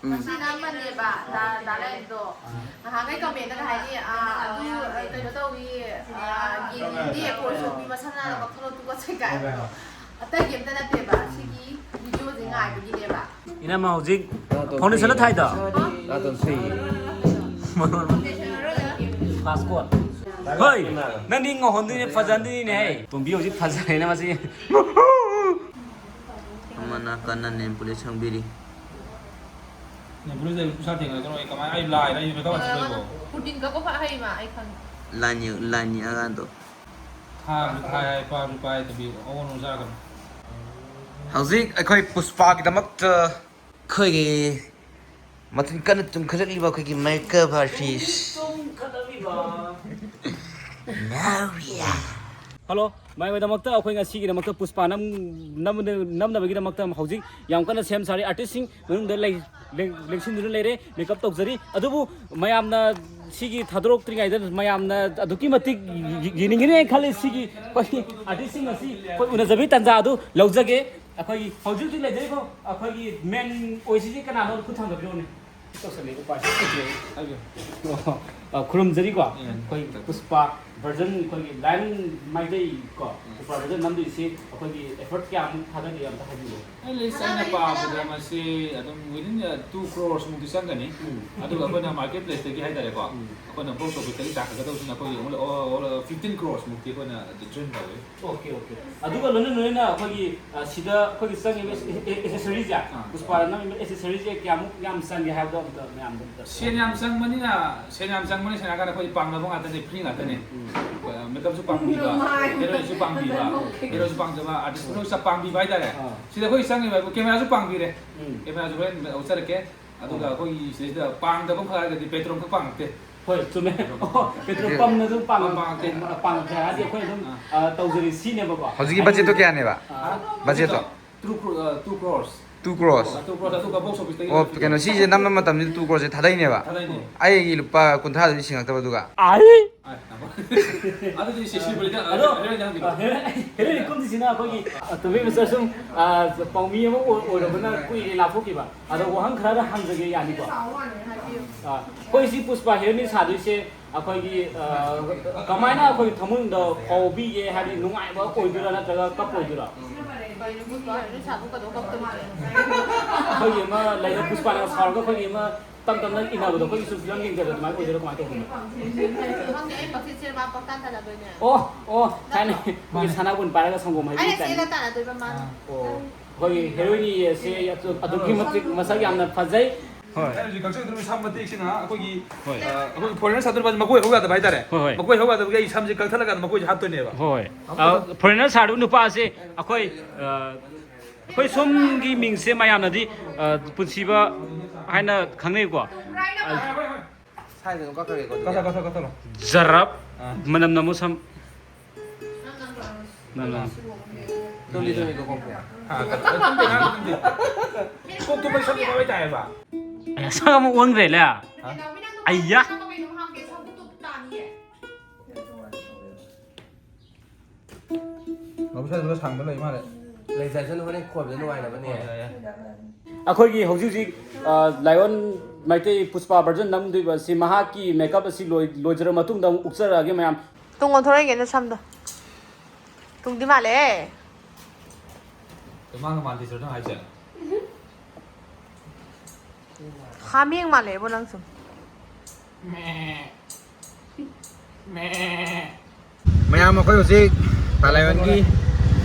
ꯎꯝ꯫ ꯁꯤꯅ ꯑꯃꯅꯦꯕ, ꯗꯥ, ꯗꯥ ꯂꯥꯏꯔꯦꯟꯗꯣ꯫ ꯉꯍꯥꯟꯈꯩ ꯀꯃꯦꯟꯗꯒ ꯍꯥꯏꯅꯤ, ꯑꯥ, ꯑꯗꯨ, ꯑꯥ, ꯀꯩꯅꯣ ꯇꯧꯏ, ꯑꯥ, ꯌꯦꯡꯅꯤꯡꯗꯦ, ꯀꯣꯔꯁ ꯃꯤ ꯃꯁꯝ ꯅꯥꯟꯅ ꯀꯛꯊꯠꯂꯣ, ꯇꯨꯀꯠꯆꯩ ꯀꯥꯏꯅ꯫ ꯑꯇꯩꯒꯤ ꯑꯝꯇ ꯅꯠꯇꯦꯕ, ꯁꯤꯒꯤ ꯚꯤꯗꯤꯑꯣꯁꯦ ꯉꯥꯏꯕꯒꯤꯅꯦꯕ꯫ ꯏꯅꯝꯃ ꯍꯧꯖꯤꯛ ꯐꯥꯎꯟꯗꯦꯁꯟꯗ ꯊꯥꯏꯗꯣ? ꯅꯥꯇꯣꯟ ꯐꯨꯏ꯫ Class code. ꯍꯣꯏ, ꯅꯪꯗꯤ ꯉꯧꯍꯟꯗꯣꯏꯅꯦ, ꯐꯖꯍꯟꯗꯣꯏꯅꯤꯅꯦ, ꯍꯦ꯫ ꯇꯣꯝꯕꯤ ꯍꯧꯖꯤꯛ ꯐꯖꯔꯦꯅꯦ ꯃꯁꯤ꯫ ꯑꯃꯅ ꯀꯟꯅ ꯅꯦꯝ ꯄꯨꯂꯤꯁ ꯁꯪꯕꯤꯔꯤ꯫ ꯅꯦꯝ ꯄꯨꯂꯤꯁ ꯂꯩꯕ ꯄꯨꯁꯥ ꯊꯦꯡꯅꯗ꯭ꯔꯣ? ꯑꯩ ꯀꯃꯥꯏ, ꯑꯩ ꯂꯥꯏꯔ, ꯑꯩ ꯃꯦꯀꯞ ꯑꯥꯔꯇꯤꯁ ꯑꯣꯏꯕ꯭ꯔꯣ? ꯄ꯭ꯔꯣꯇꯤꯟ ꯀꯛꯄ ꯐ-, ꯍꯩ ꯃꯥ, ꯑꯩ ꯈꯪꯉꯦ꯫ ꯂꯥꯏꯟ ꯌꯦꯡ-, ꯂꯥꯏꯟ ꯌꯦꯡꯉꯀꯥꯟꯗꯣ꯫ ꯊꯥꯁꯨ ꯊꯥꯏ ꯍꯥꯏ, ꯄꯥꯁꯨ ꯄꯥꯏ, ꯇꯕꯤ ꯑꯑꯣꯟ ꯑꯣꯟ ꯆꯥꯒꯅꯨ꯫ ꯍꯧꯖꯤꯛ ꯑꯩꯈꯣꯏ ꯄꯨꯁꯄꯥꯒꯤꯗꯃꯛꯇ ꯑꯩꯈꯣꯏꯒꯤ ꯃꯊꯤꯟ ꯀꯟꯅ ꯇꯨꯝꯈꯠꯂꯛꯂꯤꯕ ꯑꯩꯈꯣꯏꯒꯤ ꯃꯦꯀꯞ ꯑꯥꯔꯇꯤꯁ ꯃꯥꯔꯤꯌꯥ꯫ ꯍꯜꯂꯣ, ꯃꯌꯥꯝꯒꯤꯗꯃꯛꯇ ꯑꯩꯈꯣꯏ ꯉꯁꯤꯒꯤꯗꯃꯛꯇ ꯄꯨꯁꯄꯥ ꯅꯝ-, ꯅꯝ-, ꯅꯝꯅꯕꯒꯤꯗꯃꯛꯇ ꯍꯧꯖꯤꯛ ꯌꯥꯝ ꯀꯟꯅ ꯁꯦꯝ ꯁꯥꯔꯤ꯫ ꯑꯥꯔꯇꯤꯁꯁꯤꯡ ꯃꯅꯨꯡꯗ ꯂꯩ-, ꯂꯦꯡ-, ꯂꯦꯡꯁꯤꯟꯗꯨꯅ ꯂꯩꯔꯦ, ꯃꯦꯀꯞ ꯇꯧꯖꯔꯤ꯫ ꯑꯗꯨꯕꯨ ꯃꯌꯥꯝꯅ ꯁꯤꯒꯤ ꯊꯥꯗꯣꯔꯛꯇ꯭ꯔꯤꯉꯩꯗ ꯃꯌꯥꯝꯅ ꯑꯗꯨꯛꯀꯤ ꯃꯇꯤꯛ ꯌꯦ-, ꯌꯦꯡꯅꯤꯡꯒꯅꯤ ꯍꯥꯏꯅ ꯈꯜꯂꯤ꯫ ꯁꯤꯒꯤ ꯑꯩꯈꯣꯏꯒꯤ ꯑꯥꯔꯇꯤꯁꯁꯤꯡ ꯑꯁꯤ ꯑꯩꯈꯣꯏ ꯎꯅꯖꯕꯒꯤ ꯇꯥꯟꯖꯥ ꯑꯗꯨ ꯂꯧꯖꯒꯦ꯫ ꯑꯩꯈꯣꯏꯒꯤ ꯍꯧꯖꯤꯛ ꯍꯧꯖꯤꯛ ꯂꯩꯖꯔꯤꯕ ꯑꯩꯈꯣꯏꯒꯤ ꯃꯦꯟ ꯑꯣꯏꯁꯤꯁꯦ ꯀꯅꯥꯅꯣ? ꯈꯨꯠ ꯊꯥꯡꯒꯠꯄꯤꯔꯛꯎꯅꯦ꯫ ꯇꯧꯁꯜꯂꯦ, ꯎꯄꯥꯏ ꯂꯩꯇ꯭ꯔꯦ꯫ ꯑꯣ, ꯑ, ꯈꯨꯔꯨꯝꯖꯔꯤꯀꯣ꯫ ꯎꯝ꯫ ꯑꯩꯈꯣꯏ ꯄꯨꯁꯄꯥ ꯚꯔꯖꯟ ꯑꯩꯈꯣꯏꯒꯤ ꯂꯥꯏꯑꯣꯟ ꯃꯩꯇꯩ ꯀꯣ, ꯎꯝ꯫ ꯄꯨꯁꯄꯥ ꯚꯔꯖꯟ ꯅꯝꯗꯣꯏꯁꯤ ꯑꯩꯈꯣꯏꯒꯤ effort ꯀꯌꯥꯃꯨꯛ ꯊꯥꯗꯒꯦ ꯑꯝꯇ ꯍꯥꯏꯕꯤꯌꯨ꯫ ꯑꯩ ꯂꯤꯁ ꯑꯩꯅ ꯄꯥꯕꯗ ꯃꯁꯤ ꯑꯗꯨꯝ within two crores ꯃꯨꯛꯇꯤ ꯆꯪꯒꯅꯤ꯫ ꯎꯝ꯫ ꯑꯗꯨꯒ ꯑꯩꯈꯣꯏꯅ market place ꯇꯒꯤ ꯍꯥꯏꯇꯥꯔꯦꯀꯣ, ꯎꯝ꯫ ꯑꯩꯈꯣꯏꯅ box office ꯇꯒꯤ ꯇꯥꯈꯠꯀꯗꯧꯁꯤꯅ ꯑꯩꯈꯣꯏꯒꯤ ꯑꯣꯜ, ꯑꯣꯜ, ꯑꯣꯜ fifteen crores ꯃꯨꯛꯇꯤ ꯑꯩꯈꯣꯏꯅ dream ꯇꯧꯏ꯫ OK, OK꯫ ꯑꯗꯨꯒ ꯂꯣꯏꯅ ꯂꯣꯏꯅꯅ ꯑꯩꯈꯣꯏꯒꯤ, ꯑ, ꯁꯤꯗ ꯑꯩꯈꯣꯏꯒꯤ ꯆꯪꯉꯤꯕ ꯑꯦ-, ꯑꯦ-, accessories ꯁꯦ, ꯑꯥ꯫ ꯄꯨꯁꯄꯥꯅ ꯅꯝꯃꯤꯕ accessories ꯁꯦ ꯀꯌꯥꯃꯨꯛ ꯌꯥꯝ ꯆꯪꯒꯦ ꯍꯥꯏꯕꯗꯣ ꯑꯝꯇ ꯃꯌꯥꯝꯗ ꯑꯝꯇ꯫ ꯁꯦꯟ ꯌꯥꯝ ꯆꯪꯕꯅꯤꯅ, ꯁꯦꯟ ꯌꯥꯝ ꯆꯪꯕꯅꯤ ꯁꯦꯡꯅ ꯍꯥꯏꯔꯀꯥꯟꯗ ꯑꯩꯈꯣꯏ ꯄꯥꯝꯅꯕ ꯉꯥꯛꯇꯅꯤ, free ꯉꯥꯛꯇꯅꯤ꯫ ꯎꯝ꯫ ꯑꯩꯈꯣꯏ, ꯑ, makeup ꯁꯨ ꯄꯥꯝꯕꯤꯕ, ꯅꯨꯡꯉꯥꯏ꯫ Heroine ꯁꯨ ꯄꯥꯝꯕꯤꯕ, ꯅꯨꯡꯉꯥꯏ꯫ Hero ꯁꯨ ꯄꯥꯝꯖꯕ, artist ꯂꯣꯏ ꯆꯞ ꯄꯥꯝꯕꯤꯕ ꯍꯥꯏꯇꯥꯔꯦ꯫ ꯑꯥ꯫ ꯁꯤꯗ ꯑꯩꯈꯣꯏ ꯆꯪꯉꯤꯕ ꯍꯥꯏꯕꯨ camera ꯁꯨ ꯄꯥꯝꯕꯤꯔꯦ꯫ ꯎꯝ꯫ Camera ꯁꯨ ꯍꯣꯔꯦꯟ ꯎꯠꯆꯔꯛꯀꯦ꯫ ꯑꯗꯨꯒ ꯑꯥ꯫ ꯑꯩꯈꯣꯏꯒꯤ ꯁꯤꯗꯩꯁꯤꯗ ꯄꯥꯡꯗꯕ ꯑꯃꯈꯛ ꯍꯥꯏꯔꯒꯗꯤ petrol ꯈꯛ ꯄꯥꯡꯉꯛꯇꯦ꯫ ꯍꯣꯏ, ꯆꯨꯝꯃꯦ꯫ Petrol ꯑꯣ, petrol ꯄꯝꯅ ꯑꯗꯨꯝ ꯄꯥꯡꯉꯛ-, ꯄꯥꯡꯉꯛꯇꯦ꯫ ꯄꯥꯡꯉꯛꯇꯦ ꯍꯥꯏꯔꯗꯤ ꯑꯩꯈꯣꯏ ꯑꯗꯨꯝ, ꯑꯥ꯫ ꯑ, ꯇꯧꯖꯔꯤ ꯁꯤꯅꯦꯕꯀꯣ꯫ ꯍꯧꯖꯤꯛꯀꯤ budget ꯇꯣ ꯀꯌꯥꯅꯦꯕ? ꯑꯥ꯫ Budget ꯇꯣ? Two cro-, ꯑ, two crores꯫ Two crores꯫ ꯑ, two crores, ꯑꯗꯨꯒ box office ꯇꯒꯤ ꯑꯣ, ꯂꯣꯏ free꯫ ꯀꯩꯅꯣ, ꯁꯤꯁꯦ ꯅꯝꯕ ꯃꯇꯝꯁꯤꯗ two crores ꯁꯦ ꯊꯥꯗꯩꯅꯦꯕ? ꯊꯥꯗꯩꯅꯦ꯫ ꯑꯩꯒꯤ ꯂꯨꯄꯥ ꯀꯨꯟꯊ꯭ꯔꯥꯗꯨꯗꯤ ꯁꯤꯡꯉꯛꯇꯕ ꯑꯗꯨꯒ꯫ ꯑꯥꯏ! ꯑ, ꯑꯗꯨꯗꯤ ꯁꯤ, ꯁꯤ ꯕ꯭ꯔꯦꯛꯇ, ꯑꯗꯣ, ꯍꯦꯔꯣꯏꯟꯗ ꯍꯪꯕꯤꯔꯣ꯫ ꯑ, ꯍꯦꯔꯣꯏꯟ, ꯍꯦꯔꯣꯏꯟ ꯀꯨꯝꯗꯣꯏꯁꯤꯅ ꯑꯩꯈꯣꯏꯒꯤ, ꯑ, ꯇꯣꯝꯕꯤ ꯃꯤꯁꯇꯔ ꯁꯨꯝ, ꯑ, ꯄꯥꯎꯃꯤ ꯑꯃ ꯑꯣꯏ-, ꯑꯣꯏꯔꯕꯅ ꯀꯨꯏꯔꯦ ꯂꯥꯞꯊꯣꯛꯈꯤꯕ꯫ ꯑꯗꯣ ꯋꯥꯍꯪ ꯈꯔ ꯍꯪꯖꯒꯦ, ꯌꯥꯅꯤꯀꯣ? ꯍꯥꯏꯕꯤꯌꯨ꯫ ꯑ, ꯑꯩꯈꯣꯏ ꯁꯤ ꯄꯨꯁꯄꯥ ꯍꯦꯔꯣꯏꯟ ꯁꯥꯗꯣꯏꯁꯦ ꯑꯩꯈꯣꯏꯒꯤ, ꯑ, ꯀꯃꯥꯏꯅ ꯑꯩꯈꯣꯏ ꯊꯃꯣꯏꯅꯨꯡꯗ ꯐꯥꯎꯕꯤꯒꯦ? ꯍꯥꯏꯗꯤ ꯅꯨꯡꯉꯥꯏꯕ ꯑꯣꯏꯗꯣꯏꯔꯥ ꯅꯠꯇ꯭ꯔꯒ ꯀꯞꯄ ꯑꯣꯏꯗꯣꯏꯔꯥ? ꯀꯩꯅꯣ ꯄꯨꯁꯄꯥ ꯍꯦꯔꯣꯏꯟ ꯁꯥꯕꯨ ꯀꯩꯗꯧ ꯀꯞꯇꯣꯔꯤꯒꯦ? ꯑꯩꯈꯣꯏꯒꯤ ꯑꯃ ꯂꯩꯅ ꯄꯨꯁꯄꯥꯅ ꯁꯥꯎꯔꯒ ꯑꯩꯈꯣꯏꯒꯤ ꯑꯃ ꯇꯝ ꯇꯝꯅ ꯏꯟꯅꯕꯗꯣ ꯑꯩꯈꯣꯏꯒꯤꯁꯨ ꯐꯤꯂꯝ ꯌꯦꯡꯖꯕꯗ ꯑꯗꯨꯃꯥꯏꯅ ꯑꯣꯏꯗꯣꯏꯔꯥ ꯀꯃꯥꯏꯅ ꯇꯧꯗꯣꯏꯅꯣ? ꯈꯪꯗꯦ, ꯑꯩ ꯄꯪꯆꯦꯟ ꯆꯦꯟꯕ ꯄꯪꯇꯥꯟ ꯇꯥꯟꯅꯗꯣꯏꯅꯦ꯫ ꯑꯣ, ꯑꯣ, ꯊꯥꯏꯅ ꯑꯩꯈꯣꯏꯒꯤ ꯃꯥꯅꯦ꯫ ꯁꯅꯥꯕꯨꯟ ꯄꯥꯏꯔꯒ ꯁꯪꯒꯣꯝ ꯍꯩꯕꯤ ꯑꯩꯅ ꯇꯥꯏꯞ꯫ ꯆꯦꯜꯂ ꯇꯥꯟꯅꯗꯣꯏꯕ ꯃꯥꯅ꯫ ꯑꯥ꯫ ꯑꯣ, ꯑꯩꯈꯣꯏꯒꯤ ꯍꯦꯔꯣꯏꯟ ꯑꯁꯦ ꯑꯗꯨꯛꯀꯤ ꯃꯇꯤꯛ ꯃꯁꯛ ꯌꯥꯝꯅ ꯐꯖꯩ꯫ ꯍꯣꯏ꯫ ꯑꯩ ꯍꯧꯖꯤꯛ ꯀꯛꯆꯦꯡ ꯃꯁꯥ ꯃꯇꯦꯛꯁꯤꯅ ꯑꯩꯈꯣꯏꯒꯤ, ꯍꯣꯏ꯫ ꯑ, ꯑꯩꯈꯣꯏ foreigner ꯁꯥꯗꯣꯏ ꯅꯨꯄꯥꯁꯦ ꯃꯀꯣꯏ ꯍꯧ ꯌꯥꯗꯕ ꯍꯥꯏꯇꯥꯔꯦ꯫ ꯍꯣꯏ, ꯍꯣꯏ꯫ ꯃꯀꯣꯏ ꯍꯧ ꯌꯥꯗꯕꯒꯤ ꯑꯩ ꯁꯝꯁꯦ ꯀꯛꯊꯠꯂꯀꯥꯟꯗ ꯃꯀꯣꯏꯁꯦ ꯍꯥꯠꯇꯣꯏꯅꯦꯕ꯫ ꯍꯣꯏ꯫ ꯑ, foreigner ꯁꯥꯔꯤꯕ ꯅꯨꯄꯥꯁꯦ ꯑꯩꯈꯣꯏ, ꯑ, ꯑꯩꯈꯣꯏ ꯁꯣꯝꯒꯤ ꯃꯤꯡꯁꯦ ꯃꯌꯥꯝꯅꯗꯤ, ꯑ, ꯄꯨꯟꯁꯤꯕ ꯍꯥꯏꯅ ꯈꯪꯅꯩꯀꯣ꯫ ꯑ, ꯁ꯭ꯋꯥꯏꯗ ꯑꯗꯨꯝ ꯀꯛꯈ꯭ꯔꯒꯦꯀꯣ, ꯑꯗꯨꯗꯤ꯫ ꯀꯛꯊꯠ, ꯀꯛꯊꯠ, ꯀꯛꯊꯠꯂꯣ꯫ ꯖꯔꯞ꯫ ꯑꯥ꯫ ꯃꯅꯝ ꯅꯝꯃꯣ ꯁꯝ꯫ ꯅꯝ, ꯅꯝ꯫ ꯇꯨꯝꯗꯤ ꯇꯨꯝꯃꯤꯀꯣ ꯀꯣꯛꯁꯦ꯫ ꯑꯥ, ꯀꯛꯊꯠ, ꯇꯨꯝꯗꯦ, ꯉꯔꯥꯡ ꯇꯨꯝꯗꯦ꯫ ꯀꯣꯛ ꯇꯨꯝꯕ ꯁꯝ ꯂꯣꯏ ꯇꯥꯏꯌꯦꯕ꯫ ꯑꯌꯥ, ꯁꯝ ꯑꯃꯨꯛ ꯑꯣꯟꯈ꯭ꯔꯦꯅꯦ꯫ ꯍꯥ? ꯑꯩꯌꯥ꯫ ꯃꯍꯧꯁꯥꯗꯨꯅ ꯁꯥꯡꯕ ꯂꯩ ꯃꯥꯜꯂꯦ꯫ ꯂꯩꯖꯁꯅꯨ, ꯍꯣꯔꯦꯟ ꯈꯣꯏꯕꯗ ꯅꯨꯡꯉꯥꯏꯅꯕꯅꯦ꯫ ꯍꯣꯏ, ꯌꯥꯏ, ꯌꯥꯏ꯫ ꯑꯩꯈꯣꯏꯒꯤ ꯍꯧꯖꯤꯛ ꯍꯧꯖꯤꯛ, ꯑ, ꯂꯥꯏꯑꯣꯟ ꯃꯩꯇꯩ ꯄꯨꯁꯄꯥ version ꯅꯝꯗꯣꯏꯕ ꯑꯁꯤ ꯃꯍꯥꯛꯀꯤ makeup ꯑꯁꯤ ꯂꯣꯏ-, ꯂꯣꯏꯖꯔ ꯃꯇꯨꯡꯗ ꯑꯃꯨꯛ ꯎꯠꯆꯔꯛꯑꯒꯦ ꯃꯌꯥꯝ꯫ ꯇꯨꯡ ꯑꯣꯟꯊꯣꯔꯛꯏꯒꯦ ꯅꯁꯝꯗꯣ꯫ ꯇꯨꯡꯗꯤ ꯃꯥꯜꯂꯦ꯫ ꯃꯥꯒ ꯃꯥꯟꯗꯦ ꯁꯤꯔꯣ ꯅꯪ ꯍꯥꯏꯁꯦ? ꯍꯥꯃꯦꯡ ꯃꯥꯜꯂꯦꯕꯣ ꯅꯪ ꯁꯨꯝ꯫ ꯃꯌꯥꯝ, ꯑꯩꯈꯣꯏ ꯍꯧꯖꯤꯛ ꯇꯥꯂꯥꯏꯋꯟꯒꯤ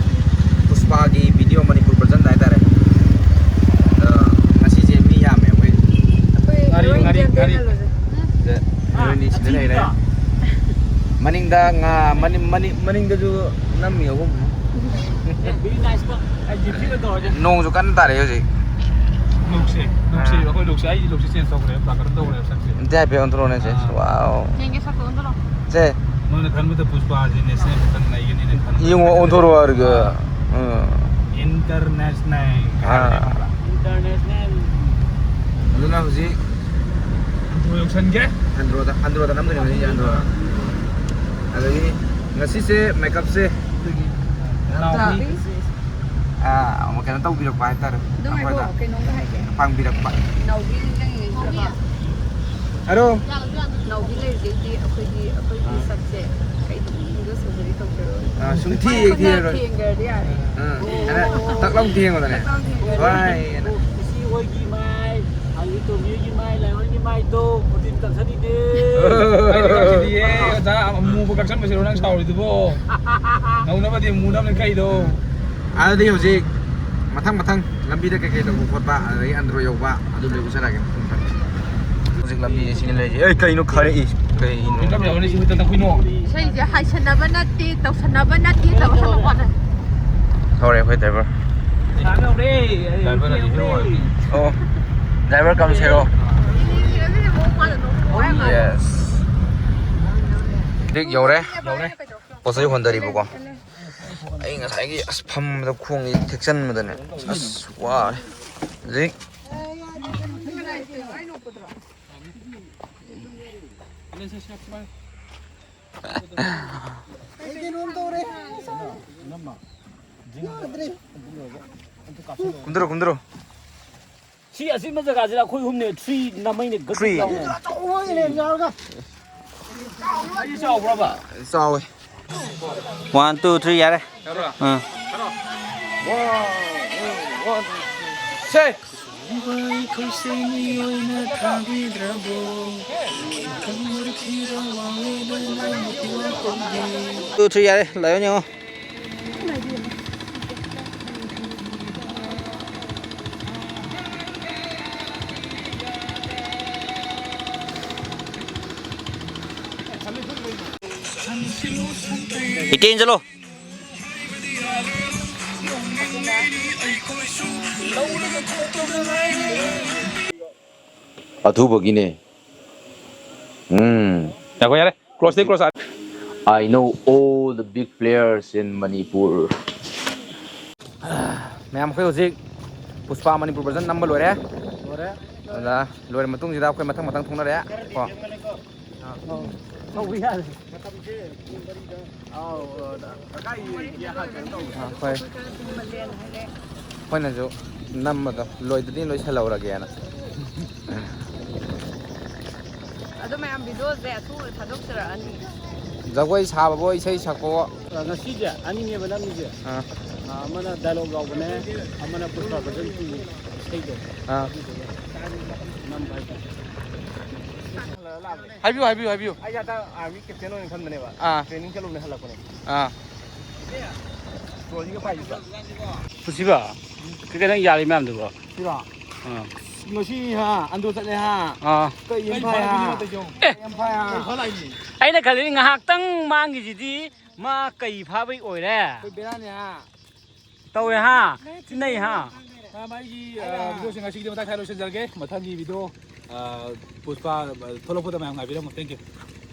ꯄꯨꯁꯄꯥꯒꯤ ꯚꯤꯗꯤꯑꯣ ꯃꯅꯤꯄꯨꯔ ꯚꯔꯖꯟꯗ ꯍꯥꯏꯇꯥꯔꯦ꯫ ꯑꯗꯣ ꯉꯁꯤꯁꯦ ꯃꯤ ꯌꯥꯝꯃꯦ ꯑꯩꯈꯣꯏ꯫ ꯑꯩꯈꯣꯏ ꯉꯥꯔꯤ, ꯍꯦꯔꯣꯏꯟ ꯉꯥꯔꯤ, ꯆꯦꯟꯗꯣꯏꯅ ꯉꯥꯔꯤ꯫ ꯂꯣꯏꯔꯦ꯫ ꯁꯦ, ꯍꯦꯔꯣꯏꯟꯅꯤ ꯁꯤꯗ ꯂꯩꯔꯦ꯫ ꯃꯅꯤꯡꯗ ꯉꯥ, ꯃꯅꯤꯡ, ꯃꯅꯤꯡ, ꯃꯅꯤꯡꯗꯁꯨ ꯅꯝꯃꯤ ꯑꯍꯨꯝ꯫ ꯅꯣꯡꯁꯨ ꯀꯟꯅ ꯇꯥꯔꯛꯑꯦ ꯍꯧꯖꯤꯛ꯫ ꯂꯣꯛꯁꯦ, ꯂꯣꯛꯁꯦ, ꯑꯥ꯫ ꯑꯩꯈꯣꯏ ꯂꯣꯛꯁꯦ, ꯑꯩꯒꯤ ꯂꯣꯛꯁꯦ ꯆꯦꯟꯖ ꯇꯧꯈ꯭ꯔꯦ, ꯄꯥꯈꯠ ꯇꯧꯈ꯭ꯔꯦꯕ ꯁꯛꯁꯦ꯫ ꯑꯝꯇ ꯍꯥꯏꯐꯦꯠ ꯑꯣꯟꯊꯣꯔꯛꯑꯣꯅꯦ ꯁꯦ꯫ ꯑꯥ꯫ ꯋꯥꯎ꯫ ꯌꯦꯡꯒꯦ, ꯁꯛꯇꯣ ꯑꯣꯟꯊꯣꯔꯛꯑꯣ꯫ ꯁꯦ꯫ ꯅꯣꯏꯅ ꯈꯟꯕꯗ ꯄꯨꯁꯄꯥꯁꯤ ꯅꯦꯁꯅꯦꯜ ꯈꯛꯇꯪ ꯂꯩꯒꯅꯤꯅ ꯈꯟꯕ ꯌꯦꯡꯉꯣ, ꯅꯠꯇꯦ꯫ ꯑꯣꯟꯊꯣꯔꯛꯑꯣ ꯍꯥꯏꯔꯒ꯫ ꯑꯥ꯫ ꯎꯝ꯫ ꯏꯟꯇꯔꯅꯦꯁꯅꯦꯜ ꯑꯥ꯫ ꯍꯥꯏꯕꯅꯦ, ꯈꯪꯕ꯭ꯔꯥ? ꯏꯟꯇꯔꯅꯦꯁꯅꯦꯜ꯫ ꯑꯗꯨꯅ ꯍꯧꯖꯤꯛ ꯑꯟꯗ꯭ꯔꯣ ꯌꯧꯁꯟꯒꯦ꯫ ꯑꯟꯗ꯭ꯔꯣꯗ, ꯑꯟꯗ꯭ꯔꯣꯗ ꯅꯝꯗꯣꯏꯅꯦ ꯍꯧꯖꯤꯛ ꯑꯟꯗ꯭ꯔꯣꯗ꯫ ꯑꯗꯒꯤ ꯉꯁꯤꯁꯦ ꯃꯦꯀꯞꯁꯦ ꯑꯩꯈꯣꯏꯒꯤ ꯅꯥꯎꯕꯤ꯫ ꯑꯥ, ꯑꯃꯨꯛ ꯀꯩꯅꯣ ꯇꯧꯕꯤꯔꯛꯄ ꯍꯥꯏꯇꯥꯔꯦ꯫ ꯑꯗꯨ ꯉꯥꯏꯈꯣ, ꯑꯩꯈꯣꯏꯗ ꯀꯩꯅꯣꯝꯒ ꯍꯥꯏꯒꯦ꯫ ꯄꯥꯡꯕꯤꯔꯛꯄ꯫ ꯅꯥꯎꯕꯤ ꯅꯤꯡꯁꯤꯡꯉꯤꯉꯩꯁꯤꯗꯀꯣ꯫ ꯍꯥꯏꯔꯣ꯫ ꯅꯥꯎꯕꯤ ꯂꯩꯔꯤꯉꯩꯗꯤ ꯑꯩꯈꯣꯏꯒꯤ, ꯑꯩꯈꯣꯏꯒꯤ ꯑꯥ꯫ ꯁꯛꯁꯦ ꯀꯩꯗꯧꯅꯨꯡꯗ ꯁꯔꯖꯔꯤ ꯇꯧꯖꯔꯣꯏ꯫ ꯑꯥ, ꯁꯨꯡꯊꯤ ꯍꯦꯛ ꯊꯤꯔꯔꯣꯏ꯫ ꯊꯦꯡꯈ꯭ꯔꯗꯤ ꯌꯥꯔꯦ꯫ ꯑꯥ, ꯑꯣ꯫ ꯑꯗ ꯇꯛ ꯂꯥꯎ ꯊꯦꯡꯕꯗꯅꯦ꯫ ꯇꯛ ꯂꯥꯎ ꯊꯦꯡꯈ꯭ꯔꯗꯤ꯫ ꯋꯥꯏ ꯑꯅ꯫ ꯏꯆꯦ ꯍꯣꯏꯒꯤ ꯃꯥꯏ, ꯑꯗꯒꯤ ꯇꯣꯝꯕꯤꯒꯤ ꯃꯥꯏ, ꯂꯥꯏꯑꯣꯟꯒꯤ ꯃꯥꯏꯗꯣ ꯄ꯭ꯔꯣꯇꯤꯟ ꯀꯛꯊꯠꯂꯤꯅꯦ꯫ ꯑꯩꯗꯤ ꯀꯛꯊꯠꯂꯤꯌꯦ, ꯑꯣꯖꯥ, ꯑꯃꯨꯕ ꯀꯛꯁꯟꯕꯁꯤꯔꯣ ꯅꯪ ꯁꯥꯎꯔꯤꯗꯨꯕꯣ? ꯅꯧꯅꯕꯗꯤ ꯑꯃꯨꯕ ꯅꯝꯅꯤ ꯀꯛꯏꯗꯣ꯫ ꯑꯗꯨꯗꯤ ꯍꯧꯖꯤꯛ ꯃꯊꯪ ꯃꯊꯪ ꯂꯝꯕꯤꯗ ꯀꯩꯀꯩ ꯇꯧꯕ ꯈꯣꯠꯄ, ꯑꯗꯒꯤ ꯑꯟꯗ꯭ꯔꯣ ꯌꯧꯕ, ꯑꯗꯨ ꯂꯣꯏ ꯎꯠꯆꯔꯛꯑꯒꯦ ꯃꯊꯪ ꯃꯊꯪ꯫ ꯍꯧꯖꯤꯛ ꯂꯝꯕꯤꯁꯦ ꯁꯤꯅ ꯂꯩꯔꯤꯁꯦ꯫ ꯑꯦ, ꯀꯩꯅꯣ ꯈꯥꯔꯛꯏ? ꯀꯩꯅꯣ? ꯏꯁꯩꯁꯦ ꯍꯥꯏꯁꯟꯅꯕ ꯅꯠꯇꯦ, ꯇꯧꯁꯟꯅꯕ ꯅꯠꯇꯦ, ꯇꯧꯁꯟꯅꯕ ꯅꯠꯇꯦ꯫ ꯍꯧꯔꯦ ꯑꯩꯈꯣꯏ ꯗ꯭ꯔꯥꯏꯚꯔ꯫ ꯗ꯭ꯔꯥꯏꯚꯔ ꯅꯠꯇꯦ, ꯍꯦꯔꯣ ꯑꯣꯏꯔꯝꯅꯤ꯫ ꯑꯣ, ꯗ꯭ꯔꯥꯏꯚꯔ ꯀꯝ ꯁꯦꯔꯣ꯫ ꯌꯦꯁ꯫ ꯍꯧꯖꯤꯛ ꯌꯧꯔꯦ꯫ ꯌꯧꯔꯦ꯫ ꯄꯣꯠ ꯆꯩ ꯍꯣꯟꯗꯔꯤꯕꯀꯣ꯫ ꯑꯩ ꯉꯁꯥꯏꯒꯤ ꯑꯁ ꯐꯝꯕꯗ ꯈꯣꯡꯁꯦ ꯊꯦꯛꯆꯟꯕꯗꯅꯦ ꯑꯁ ꯋꯥꯔꯦ꯫ ꯍꯧꯖꯤꯛ ꯀꯨꯝꯗꯔꯣ, ꯀꯨꯝꯗꯔꯣ꯫ ꯁꯤ ꯑꯁꯤꯟꯕ ꯖꯒꯥꯁꯤꯗ ꯑꯩꯈꯣꯏ ꯑꯍꯨꯝꯅꯦ, ꯊ꯭ꯔꯤ ꯅꯃꯩꯅꯦ ꯒꯠ ꯊ꯭ꯔꯤ꯫ ꯂꯥꯎꯅ꯫ ꯆꯥꯎꯕ ꯑꯣꯏꯅ ꯌꯥꯎꯔꯒ꯫ ꯑꯩ ꯆꯥꯎꯕ꯭ꯔꯕ? ꯆꯥꯎꯋꯦ꯫ One, two, three, ꯌꯥꯔꯦ꯫ ꯌꯥꯔꯕ? ꯑꯥ꯫ ꯁꯦ! Two, three, ꯌꯥꯔꯦ꯫ ꯂꯥꯏꯑꯣꯟ ꯌꯦꯡꯉꯣ꯫ ꯏꯇꯦꯟ ꯆꯠꯂꯣ꯫ ꯑꯊꯨꯕꯒꯤꯅꯦ꯫ ꯎꯝ꯫ ꯉꯥꯏꯈꯣ, ꯌꯥꯔꯦ꯫ Close ꯇꯩ close꯫ I know all the big players in Manipur. ꯃꯌꯥꯝ, ꯑꯩꯈꯣꯏ ꯍꯧꯖꯤꯛ ꯄꯨꯁꯄꯥ ꯃꯅꯤꯄꯨꯔ version ꯅꯝꯕ ꯂꯣꯏꯔꯦ꯫ ꯂꯣꯏꯔꯦ꯫ ꯑꯗ ꯂꯣꯏꯔ ꯃꯇꯨꯡꯁꯤꯗ ꯑꯩꯈꯣꯏ ꯃꯊꯪ ꯃꯊꯪ ꯊꯣꯛꯅꯔꯦ ꯀꯣ꯫ ꯊꯧꯕ ꯌꯥꯔꯦ꯫ ꯑꯥ, ꯍꯣꯏ꯫ ꯑꯩꯈꯣꯏꯅꯁꯨ ꯅꯝꯕꯗꯣ ꯂꯣꯏꯗꯗꯤ ꯂꯣꯏꯁꯜꯍꯧꯔꯒꯦꯅ꯫ ꯑꯗꯣ ꯃꯌꯥꯝ videoꯁꯦ ꯑꯊꯨꯕꯗ ꯊꯥꯗꯣꯛꯆꯔꯛꯑꯅꯤ꯫ ꯖꯒꯣꯏ ꯁꯥꯕꯕꯣ, ꯏꯁꯩ ꯁꯛꯄꯕꯣ꯫ ꯑ, ꯉꯁꯤꯁꯦ ꯑꯅꯤꯅꯦꯕ ꯅꯝꯃꯤꯁꯦ꯫ ꯑꯥ꯫ ꯑ, ꯑꯃꯅ dialogue ꯌꯥꯎꯕꯅꯦ, ꯑꯃꯅ ꯄꯨꯁꯄꯥ version two ꯏꯁꯩꯗꯣ꯫ ꯑꯥ꯫ ꯑꯗꯨꯗꯨꯒ ꯅꯝꯕ ꯍꯥꯏꯇꯥꯔꯦ꯫ ꯍꯥꯏꯕꯤꯌꯨ, ꯍꯥꯏꯕꯤꯌꯨ, ꯍꯥꯏꯕꯤꯌꯨ꯫ ꯑꯩ ꯍꯟꯗꯛ army captain ꯑꯣꯏꯅ ꯈꯟꯕꯅꯦꯕ꯫ ꯑꯥ꯫ Training ꯆꯠꯂꯨꯕꯅꯦ, ꯍꯜꯂꯛꯄꯅꯦ꯫ ꯑꯥ꯫ Trolleyꯒ ꯄꯥꯏꯈꯤꯕ꯫ ꯄꯨꯟꯁꯤꯕ, ꯀꯩꯀꯩ ꯅꯪ ꯌꯥꯔꯤ ꯃꯌꯥꯝꯗꯨꯕꯣ? ꯁꯤꯔꯣ? ꯑꯥ꯫ ꯉꯁꯤ ꯍꯥ, ꯑꯟꯗ꯭ꯔꯣ ꯆꯠꯂꯦ ꯍꯥ꯫ ꯑꯥ꯫ ꯀꯩ ꯌꯦꯟ ꯐꯥꯏ ꯍꯥ꯫ ꯑꯦ! ꯌꯦꯟ ꯐꯥꯏ ꯍꯥ꯫ ꯑꯩꯅ ꯈꯜꯂꯤ ꯉꯥꯏꯍꯥꯛꯇꯪ ꯃꯥꯡꯈꯤꯁꯤꯗꯤ ꯃꯥ ꯀꯩ ꯐꯥꯕꯩ ꯑꯣꯏꯔꯦ? ꯑꯩꯈꯣꯏ ꯕꯦꯔꯥꯅꯤ ꯍꯥ꯫ ꯇꯧꯋꯦ ꯍꯥ? ꯆꯤꯟꯅꯩ ꯍꯥ? ꯃꯌꯥꯝ ꯑꯩꯒꯤ, ꯑ, videoꯁꯤꯡ ꯉꯁꯤꯒꯤꯗꯤ ꯃꯇꯥꯡ ꯁ꯭ꯋꯥꯏꯗ ꯂꯣꯏꯁꯤꯟꯖꯔꯒꯦ꯫ ꯃꯊꯪꯒꯤ video, ꯑ, ꯄꯨꯁꯄꯥ, ꯑ, ꯊꯣꯛꯂꯛꯄꯗ ꯃꯌꯥꯝ ꯉꯥꯏꯕꯤꯔꯝꯃꯣ꯫ Thank you꯫